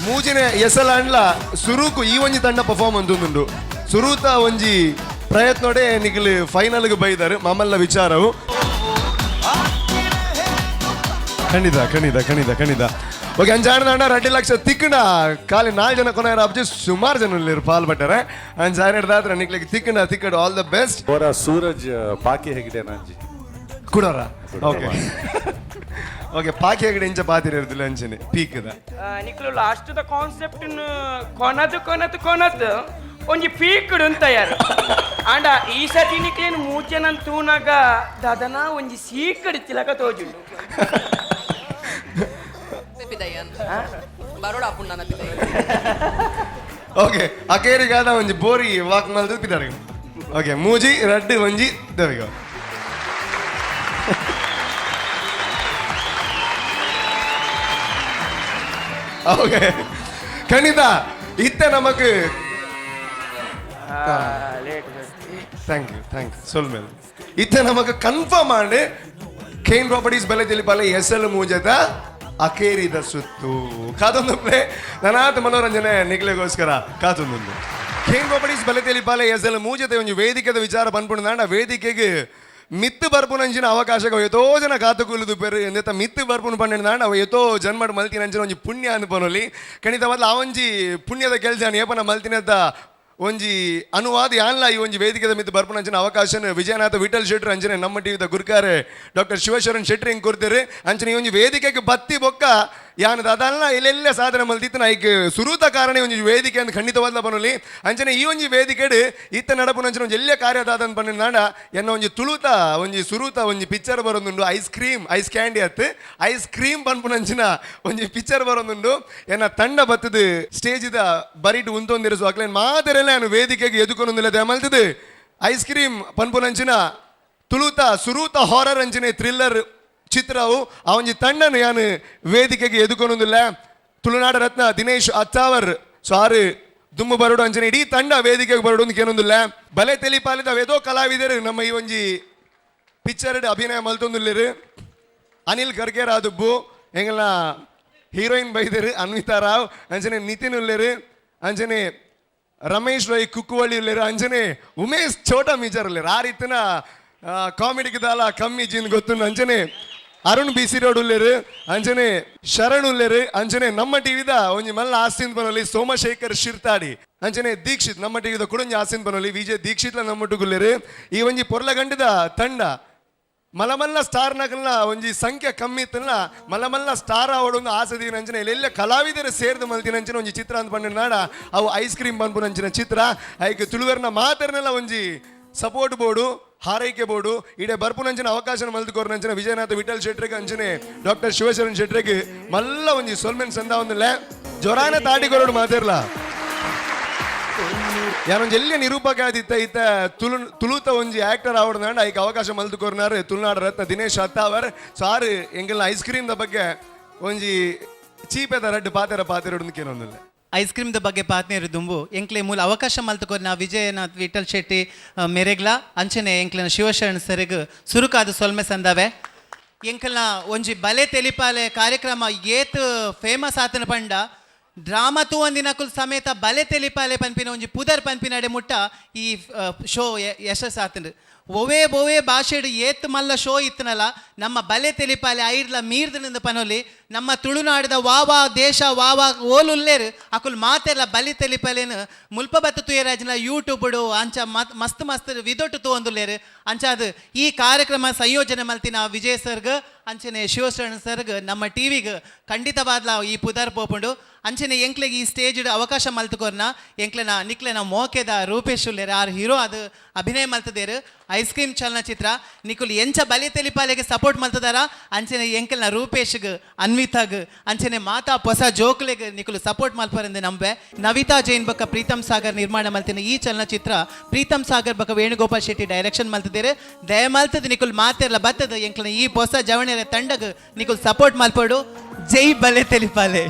ಮೂಜಿನ ಎಸಲ್ ಅಂಡ್ಲ ಸುರುಕು ಈ ಒಂಜಿ ತಂಡ ಪರ್ಫಾರ್ಮ್ ಅಂತೊಂದುಂಡು. ಸುರೂತ ಒಂಜಿ ಪ್ರಯತ್ನೋಡೆ ನಿಕ್ಲು ಫೈನಲ್ಗೆ ಬೈದಾರೆ ಮಾಮಲ್ಲ ವಿಚಾರವು. ಖಂಡಿತ ಖಂಡಿತ ಖಂಡಿತ ಖಂಡಿತ. ಓಕೆ ಅಂಜಾಣ 2 ಲಕ್ಷ ತಿಕ್ಕಣ ಖಾಲಿ 4 ಜನ ಕೊನೆಯರ ಅಬ್ಜಿ ಸುಮಾರು ಜನ ಉಲ್ಲೆರ್ ಪಾಲ್ ಬಟ್ಟರೆ ಅಂಜಾನ ನಿಕ್ಲಿಗೆ ತಿಕ್ಕಣ ತಿಕ್ಕಡು all the best. ಅವರ ಸೂರಜ್ ಪಾಕಿ ಹೆಗಡೆ ನಂಜಿ ಕುಡೋರ. ಓಕೆ ಓಕೆ ಪಾಕಿ ಹೆಗಡೆ ಇಂಚ ಪಾತಿರ ಇರ್ದಿಲ್ಲ ಅಂಚನೆ ಪೀಕ್ದ ನಿಕ್ಲು last the concept ಕೊನದು ಕೊನದು ಕೊನದು ಒಂಜಿ ಪೀಕ್ಡ್ ತಯಾರು. ಆಂಡ ಈ ಸತಿ ನಿಕ್ಲೇನು ಮೂಜನ ತೂನಾಗ ದಾದನ ಒಂಜಿ ಸೀಕಡ್ ತಿಲಕ ತೋಜುಂಡು. ಬರೋಡ ಆಪುಂಡು ಪಿದೈ. ಓಕೆ ಅಕೇರಿಗಾದ ಒಂಜಿ ಬೋರಿ ವಾಕ್ ಮಲ್ತದ ಪಿದಾರೆ. ಓಕೆ ಮೂಜಿ ರಡ್ಡು ಒಂಜಿ ದವಿಗ. ಓಕೆ ಖಂಡಿತ ಇತ್ತ ನಮಕ್ thank you thank you ಸೊಲ್ಮೇಲೆ ಇತ್ತ ನಮಕ್ ಕನ್ಫರ್ಮ್ ಮಾಡಿ ಕೇನ್ ಪ್ರಾಪರ್ಟೀಸ್ ಬೆಲೆ ತಿಳಿಪಾಲೆ ಎಸ್ ಎಲ್ ಮೂಜದ ಅಕೇರಿದ ಸುತ್ತು ಕಾತೊಂದು ಪ್ಲೇ ನನಾತ್ ಮನೋರಂಜನೆ ನಿಕ್ಲೆಗೋಸ್ಕರ ಕಾತೊಂದುಂಡು. ಕೇನ್ ಪ್ರಾಪರ್ಟೀಸ್ ಬೆಲೆ ತಿಳಿಪಾಲೆ ಎಸ್ ಎಲ್ ಮೂಜತೆ ಒಂಜಿ ವೇದಿಕೆದ ವಿಚಾರ ಪನ್ಪುಂಡು. ವೇದಿಕೆಗೆ ಮಿತ್ತು ಬರ್ಪುನಂಚಿನ ಅವಕಾಶಕ್ಕೆ ಎತೋ ಜನ ಕಾತು ಕೂಲುದು ಪೆರು ಎಂದೆತ್ತ ಮಿತ್ತು ಬರ್ಪುನು ಪಂಡೆಂಡ ಅವ ಎತೋ ಜನ್ಮಡ್ ಮಲ್ತಿನಂಚಿನ ಒಂಜಿ ಪುಣ್ಯ ಅನ್ಪನೊಲಿ. ಖಂಡಿತ ಮೊದಲು ಆ ಒಂಜಿ ಪುಣ್ಯದ ಕೆಲಸ ಏಪನ ಮಲ್ತಿನದ ಒಂಜಿ ಅನುವಾದ ಯಾನ್ಲ ಈ ಒಂಜಿ ವೇದಿಕೆದ ಮಿತ್ತು ಬರ್ಪುನಂಚಿನ ಅವಕಾಶನ ವಿಜಯನಾಥ ವಿಠಲ್ ಶೆಟ್ರು ಅಂಚನೆ ನಮ್ಮ ಟಿವಿದ ಗುರುಕಾರೆ ಡಾಕ್ಟರ್ ಶಿವಶರಣ್ ಶೆಟ್ರು ಹಿಂಗೆ ಕೊಡ್ತೀರಿ. ಅಂಚನೆ ಈ ಒಂಜಿ ವೇದಿಕೆಗೆ ಬತ್ತಿ ಬೊಕ್ಕ ಯಾನ್ ದಾದಲ್ಲ ಇಲ್ಲೆಲ್ಲ ಸಾಧನೆ ಮಲ್ತಿತ್ತು ಐಕ್ ಸುರೂತ ಕಾರಣ ಒಂಜಿ ವೇದಿಕೆ ಅಂತ ಖಂಡಿತವಾದ ಬನ್ನೊಲಿ. ಅಂಚನೆ ಈ ಒಂಜಿ ವೇದಿಕೆಡ್ ಇತ್ತ ನಡಪುನಂಚಿನ ಒಂಜಿ ಎಲ್ಲೇ ಕಾರ್ಯ ದಾದನ್ ಪಂಡಿನಾಡ ಎನ್ನ ಒಂಜಿ ತುಳುತ ಒಂಜಿ ಸುರೂತ ಒಂಜಿ ಪಿಕ್ಚರ್ ಬರೋದುಂಡು. ಐಸ್ ಕ್ರೀಮ್, ಐಸ್ ಕ್ಯಾಂಡಿ ಅತ್ತು ಐಸ್ ಕ್ರೀಮ್ ಪನ್ಪುನಂಚಿನ ಒಂಜಿ ಪಿಕ್ಚರ್ ಬರೋದುಂಡು. ಎನ್ನ ತಂಡ ಬತ್ತದು ಸ್ಟೇಜಿದ ಬರಿಟ್ ಉಂತೊಂದಿರಸು ಅಕ್ಲೇನ್ ಮಾತೆರೆಲ್ಲ ನಾನು ವೇದಿಕೆಗೆ ಎದುಕೊಂದಿಲ್ಲ ಮಲ್ತದು ಐಸ್ ಕ್ರೀಮ್ ಪನ್ಪುನಂಚಿನ ತುಳುತ ಸುರೂತ ಹಾರರ್ ಅಂಚಿನ ಥ್ರಿಲ್ಲರ್ ಚಿತ್ರವು ಆ ಒಂಜಿ ತಂಡನು ಯಾನು ವೇದಿಕೆಗೆ ಎದುಕೊಂದಿಲ್ಲ. ತುಳುನಾಡ ರತ್ನ ದಿನೇಶ್ ಅತ್ತಾವರ್ ಸಾರು ದುಮ್ಮು ಬರೋಡು ಅಂಚನೆ ಇಡೀ ತಂಡ ವೇದಿಕೆಗೆ ಬರೋಡು ಅಂತ ಏನೊಂದಿಲ್ಲ. ಬಲೆ ತೆಲಿಪಾಲಿದ ಅವೇದೋ ಕಲಾವಿದರು ನಮ್ಮ ಈ ಒಂಜಿ ಪಿಕ್ಚರ್ ಅಭಿನಯ ಮಲ್ತೊಂದುಲ್ಲೇರು. ಅನಿಲ್ ಖರ್ಗೆ ರಾದುಬ್ಬು ಎಂಗಲ ಹೀರೋಯಿನ್ ಬೈದರು ಅನ್ವಿತಾ ರಾವ್ ಅಂಚನೆ ನಿತಿನ್ ಉಲ್ಲೇರು, ಅಂಚನೆ ರಮೇಶ್ ರೈ ಕುಕ್ಕುವಳ್ಳಿ ಉಲ್ಲೇರು, ಅಂಚನೆ ಉಮೇಶ್ ಛೋಟಾ ಮೀಜರ್ ಉಲ್ಲೇರು. ಆ ರೀತಿನ ಕಾಮಿಡಿಗೆ ದಾಲ ಕಮ್ಮಿ ಜಿನ್ ಗೊತ್ತು. ಅಂಚನೆ ಅರುಣ್ ಬಿ ಸಿ ರೋಡ್ ಉಲ್ಲೇರು, ಅಂಚನೆ ಶರಣ್ ಉಲ್ಲೇರು, ಅಂಚನೆ ನಮ್ಮ ಟಿವಿದ ಒಂಜಿ ಮಲ್ಲ ಆಸ್ತಿನ್ ಬನೊಲಿ ಸೋಮಶೇಖರ್ ಶಿರ್ತಾಡಿ, ಅಂಚನೆ ದೀಕ್ಷಿತ್ ನಮ್ಮ ಟಿವಿದ ಕುಡೊಂಜಿ ಆಸ್ತಿನ್ ಬನೊಲಿ ವಿಜಯ್ ದೀಕ್ಷಿತ್ಲ ನಮ್ಮೊಟ್ಟುಗುಲ್ಲೇರು. ಈ ಒಂಜಿ ಪೊರ್ಲಗಂಡದ ತಂಡ ಮಲಮಲ್ಲ ಸ್ಟಾರ್ ನಗಲ್ನ ಒಂಜಿ ಸಂಖ್ಯೆ ಕಮ್ಮಿ ಇತ್ತಲ್ಲ, ಮಲಮಲ್ಲ ಸ್ಟಾರ್ ಆವಡೊಂದು ಆಸೆ ದೀನಂಚಿನ ಎಲ್ಲೆಲ್ಲ ಕಲಾವಿದರು ಸೇರ್ದು ಮಲ್ತಿನಂಚಿನ ಒಂಜಿ ಚಿತ್ರ ಅಂತ ಪಂಡಿನಾಡ ಅವು ಐಸ್ ಕ್ರೀಮ್ ಪನ್ಪುನಂಚಿನ ಚಿತ್ರ. ಐಕ್ ತುಳುವೆರ್ನ ಮಾತೆರ್ನೆಲ್ಲ ಒಂಜಿ ಸಪೋರ್ಟ್ ಬೋರ್ಡು ಹಾರೈಕೆ ಬೋರ್ಡು ಇಡೆ ಬರ್ಪುನಂಚಿನ ಅವಕಾಶ ಮಲ್ದುಕೋರ್ನಂಚಿನ ವಿಜಯನಾಥ ವಿಠಲ್ ಶೆಟ್ರಿಗೆ ಅಂಚನೆ ಡಾಕ್ಟರ್ ಶಿವಶರಣ್ ಶೆಟ್ರಿಗೆ ಮಲ್ಲ ಒಂಜಿ ಸೊಲ್ಮೆನ್ ಸಂದ ಒಂದಿಲ್ಲ ಜೊರಾನ ತಾಟಿಕೊರಡು ಮಾತಿರ್ಲ. ಯಾನೊಂಜಿ ಎಲ್ಲಿ ನಿರೂಪಕ ಆದಿತ್ತ ಇತ್ತ ತುಳು ತುಳುತ ಒಂಜಿ ಆಕ್ಟರ್ ಆವಡ್ನಾಂಡ ಐಕ್ ಅವಕಾಶ ಮಲ್ದುಕೋರ್ನಾರು ತುಳುನಾಡು ರತ್ನ ದಿನೇಶ್ ಅತ್ತಾವರ್ ಸಾರು ಎಂಗೆಲ್ಲ ಐಸ್ ಕ್ರೀಮ್ the ಬಗ್ಗೆ ಒಂಜಿ ಚೀಪೆದ ರಡ್ಡು ಪಾತೆರ ಪಾತೆರಡು ಕೇನೊಂದಿಲ್ಲ. ಐಸ್ ಕ್ರೀಮ್ದ ಬಗ್ಗೆ ಪಾತ್ನೇರು ದುಂಬು ಎಂಕ್ಲೆ ಮೂಲ ಅವಕಾಶ ಮಲ್ತುಕೊರ್ನ ವಿಜಯನಾಥ್ ವಿಠಲ್ ಶೆಟ್ಟಿ ಮೆರೆಗ್ಲ ಅಂಚನೆ ಎಂಕ್ಲೆನ ಶಿವಶರಣ್ ಸರಿಗ್ ಸುರುಕಾದ ಸೊಲ್ಮೆ ಸಂದವೆ. ಎಂಕಲ್ನ ಒಂಜಿ ಬಲೆ ತೆಲಿಪಾಲೆ ಕಾರ್ಯಕ್ರಮ ಏತ್ ಫೇಮಸ್ ಆತನ ಪಂಡ ಡ್ರಾಮಾ ತೂವಂದಿನಕುಲ್ ಸಮೇತ ಬಲೆ ತೆಲಿಪಾಲೆ ಪನ್ಪಿನ ಒಂಜಿ ಪುದರ್ ಪನ್ಪಿನಡೆ ಮುಟ್ಟ ಈ ಶೋ ಯಶಸ್ಸಾತಂಡು. ಒವೇ ಒವೇ ಭಾಷೆಡ್ ಏತ್ ಮಲ್ಲ ಶೋ ಇತ್ತನಲ್ಲ ನಮ್ಮ ಬಲೆ ತೆಲಿಪಾಲೆ ಐರ್ಲ ಮೀರ್ದನಿಂದ ಪನೊಲಿ ನಮ್ಮ ತುಳುನಾಡದ ವಾವಾ ದೇಶ ವಾವಾ ಓಲುಲ್ಲೇರು ಅಕುಲ್ ಮಾತೆಲ್ಲ ಬಲಿ ತೆಲಿಪಾಲೇನು ಮುಲ್ಪ ಬತ್ತ ತುಯರಾಜನ ಯೂಟ್ಯೂಬ್ಡು ಅಂಚ ಮಸ್ತ್ ಮಸ್ತ್ ವಿದೊಟ್ಟು ತೂವೊಂದುಲ್ಲೇರು. ಅಂಚ ಅದು ಈ ಕಾರ್ಯಕ್ರಮ ಸಂಯೋಜನೆ ಮಲ್ತಿನ ವಿಜಯ್ ಸರ್ಗ್ ಅಂಚನೆ ಶಿವಶರಣ ಸರ್ಗ್ ನಮ್ಮ ಟಿವಿಗ್ ಖಂಡಿತವಾದ್ಲ ಈ ಪುದರ್ ಪೋಪುಂಡು. ಅಂಚನೆ ಎಂಕ್ಲೆಗ್ ಈ ಸ್ಟೇಜ್ ಅವಕಾಶ ಮಲ್ತುಕೊರ್ನ ಎಂಕ್ಲೆನ ನಿಕ್ಲೆನ ಮೋಕೆದ ರೂಪೇಶ್ ಉಲ್ಲೇರು ಆರ್ ಹೀರೋ ಅದು ಅಭಿನಯ ಮಲ್ತದೇರು. ಐಸ್ ಕ್ರೀಮ್ ಚಲನಚಿತ್ರ ನಿಕುಲ್ ಎಂಚ ಬಲಿ ತೆಲಿಪಾಲೆಗೆ ಸಪೋರ್ಟ್ ಮಲ್ತದಾರ ಅಂಚನೆ ಎಂಕಲ್ನ ರೂಪೇಶ್ಗ್ ಅನ್ವಿತಾಗ್ ಅಂಚನೆ ಮಾತಾ ಹೊಸ ಜೋಕ್ಲೆಗ್ ನಿಕುಲು ಸಪೋರ್ಟ್ ಮಲ್ಪರೆಂದು ನಂಬೆ. ನವಿತಾ ಜೈನ್ ಬಕ್ಕ ಪ್ರೀತಮ್ ಸಾಗರ್ ನಿರ್ಮಾಣ ಮಲ್ತಿನ ಈ ಚಲನಚಿತ್ರ ಪ್ರೀತಮ್ ಸಾಗರ್ ಬಕ್ಕ ವೇಣುಗೋಪಾಲ್ ಶೆಟ್ಟಿ ಡೈರೆಕ್ಷನ್ ಮಲ್ತದೇರು. ದಯ ಮಲ್ತದ ನಿಕುಲ್ ಮಾತೆರ್ಲ ಬತ್ತದ ಎಂಕಲ್ನ ಈ ಹೊಸ ಜವಣೆರ ತಂಡಗ್ ನಿಕುಲ್ ಸಪೋರ್ಟ್ ಮಲ್ಪಡು. ಜೈ ಬಲೆ ತೆಲಿಪಾಲೆ.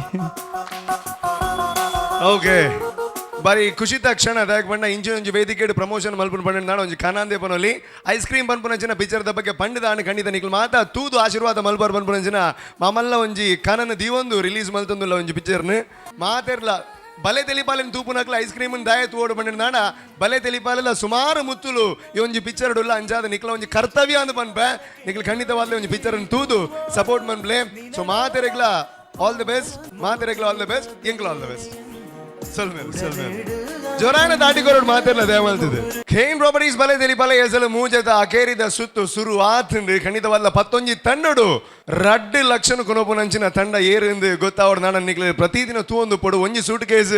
ಓಕೆ ಬಾರಿ ಖುಷಿತ ಕ್ಷಣ ದಾಯಕ್ ಬಣ್ಣ ಇಂಚಿನ ಒಂಜಿ ವೇದಿಕೆ ಪ್ರಮೋಷನ್ ಮಲ್ಪುನ ಪಂಡ ನಾಡು ಒಂಜಿ ಕನಾಂದೆ ಪನೊಲಿ ಐಸ್ ಕ್ರೀಮ್ ಪನ್ಪುನಂಚಿನ ಪಿಕ್ಚರ್ದ ಬಗ್ಗೆ ಪಂಡದ ಖಂಡಿತ ನಿಕ್ಲು ಮಾತಾ ತೂದು ಆಶೀರ್ವಾದ ಮಲ್ಪರ್ ಪನ್ಪುನಂಚಿನ ಮಾಮಲ್ಲ ಒಂಜಿ ಕನನ ದೀವೊಂದು ರಿಲೀಸ್ ಮಲ್ತೊಂದುಲ್ಲ ಒಂಜಿ ಪಿಕ್ಚರ್ನ ಮಾತೆರ್ಲ ಬಲೆ ತೆಲಿಪಾಲಿನ ತೂಪುನಕ್ಲ ಐಸ್ ಕ್ರೀಮ್ ದಾಯ ತೂವೋಡು ಪಂಡ ನಾಡ ಬಲೆ ತೆಲಿಪಾಲೆಲ್ಲ ಸುಮಾರು ಮುತ್ತುಲು ಈ ಒಂಜಿ ಪಿಕ್ಚರ್ ಉಲ್ಲ ಅಂಚಾದ ನಿಕ್ಲ ಒಂಜಿ ಕರ್ತವ್ಯ ಅಂದ್ ಪನ್ಪೆ ನಿಕ್ಲು ಖಂಡಿತವಾದ್ಲೆ ಒಂಜಿ ಪಿಕ್ಚರ್ ತೂದು ಸಪೋರ್ಟ್ ಮನ್ಪ್ಲೆ. ಸೊ ಮಾತೆರೆಗ್ಲ ಆಲ್ the best, ಮಾತೆರೆಗ್ಲ ಆಲ್ the best, ಎಂಕ್ಲ all the best. ಸೊಲ್ಮೇಲೆ ಸೊಲ್ಮೇಲೆ ಜೊರಾನ ದಾಟಿಕೊರಡು ಮಾತಿರ್ಲ ದೇವಲ್ತಿದೆ. ಖೇನ್ ಪ್ರಾಪರ್ಟೀಸ್ ಬಲೆ ತೆಲಿಪಾಲೆ ಎಸಲು ಮೂಜೆದ ಅಕೇರಿದ ಸುತ್ತು ಸುರು ಆತಂಡು ಖಂಡಿತವಲ್ಲ ಪತ್ತೊಂಜಿ ತಂಡಡು ರಡ್ಡು ಲಕ್ಷಣ ಕೊನೊಪುನಂಚಿನ ತಂಡ ಏರಿಂದು ಗೊತ್ತಾವಡ್ ನಾಡ ನಿಕ್ಲೆ ಪ್ರತಿದಿನ ತೂವೊಂದು ಪೊಡು ಒಂಜಿ ಸೂಟ್ ಕೇಸ್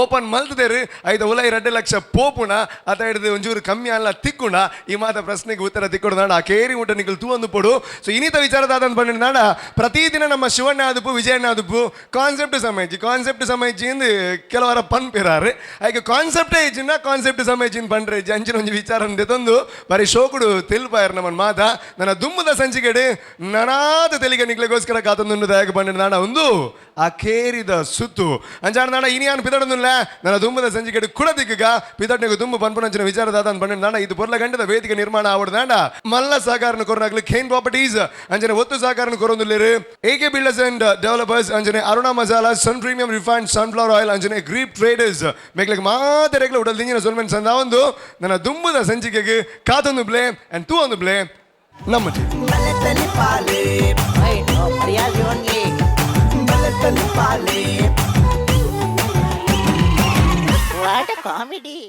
ಓಪನ್ ಮಲ್ತದೇರು ಐದ ಉಲೈ 2 ಲಕ್ಷ ಪೋಪುಣ ಅತ ಹಿಡಿದು ಒಂಚೂರು ಕಮ್ಮಿ ಅಲ್ಲ ತಿಕ್ಕುಣ ಈ ಮಾತ ಪ್ರಶ್ನೆಗೆ ಉತ್ತರ ತಿಕ್ಕೊಡು ನಾಡ ಆ ಕೇರಿ ಊಟ ನಿಕ್ಲು ತೂವೊಂದು ಪೊಡು. ಸೊ ಇನ್ನಿತ ವಿಚಾರದಾದ ಪಂಡ ನಾಡ ಪ್ರತಿದಿನ ನಮ್ಮ ಶಿವಣ್ಣ ಆದುಪ್ಪು ವಿಜಯಣ್ಣ ಆದುಪ್ಪು ಕಾನ್ಸೆಪ್ಟ್ ಸಮಯಜಿ ಕಾನ್ಸೆಪ್ಟ್ ಸಮಯಜಿ ಎಂದು ಕೆಲವರ ಪನ್ಪಿರಾರು ಐಕೆ ಕಾನ್ಸೆಪ್ಟೇ ಇಜ್ಜಿನ ಕಾನ್ಸೆಪ್ಟ್ ಸಮಯಜಿನ್ ಪಂಡ್ರೆ ಅಂಚಿನ ಒಂಜಿ ವಿಚಾರ ತಂದು ಬರೀ ಶೋಕುಡು ತೆಲ್ಪಾಯರ್ ನಮ್ಮನ್ ಮಾತ ನನ್ನ ದುಮ್ಮದ ಸಂಚಿಕೆಡು ನನಾದ ತೆಲಿಗೆ ನಿಕ್ಲೆಗೋಸ್ಕರ ಕಾತೊಂದು ದಯಾಗ ಪಂಡ ನಾಡ ಒಂದು ಆ ಕೇರಿದ ಸುತ್ತು ಅಂಚಾಣ ನಾಡ ಇನಿಯಾನ್ ಪಿದಡೊಂದುಲ್ಲ ನನ್ನ ದುಮ್ಮದ ಸಂಚಿಕೆಡು ಕುಡ ದಿಕ್ಕಗ ಪಿದಡ್ನಿಗೆ ದುಮ್ಮು ಪನ್ಪುನಂಚಿನ ವಿಚಾರದಾದ ಪಂಡ ನಾಡ ಇದು ಪೊರ್ಲ ಗಂಟದ ವೇದಿಕೆ ನಿರ್ಮಾಣ ಆವಡ್ ನಾಡ ಮಲ್ಲ ಸಹಕಾರನ ಕೊರನಾಗ್ಲಿ ಖೇನ್ ಪ್ರಾಪರ್ಟೀಸ್ ಅಂಚನೆ ಒತ್ತು ಸಹಕಾರನ ಕೊರೊಂದುಲ್ಲೇರು A K builders and developers ಅಂಚನೆ Aruna masala sun premium refined sunflower oil ಅಂಚನೆ ಗ್ರೀಪ್ ಟ್ರೇಡರ್ಸ್ ಮೇಕ್ಲೆಗ್ ಮಾತೆರೆಗ್ಲ ಉಡಲ್ ದಿಂಜಿನ ಸೊಲ್ಮೆನ್ ಸಂದ ಒಂದು ನನ್ನ ದುಮ್ಮದ ಸಂಚಿಕೆಗೆ ಕಾತೊಂದು ಬ್ಲೇ ಅಂಡ್ ತೂ ಒಂದು ಬ್ಲೇ ನಮ್ಮ What a comedy.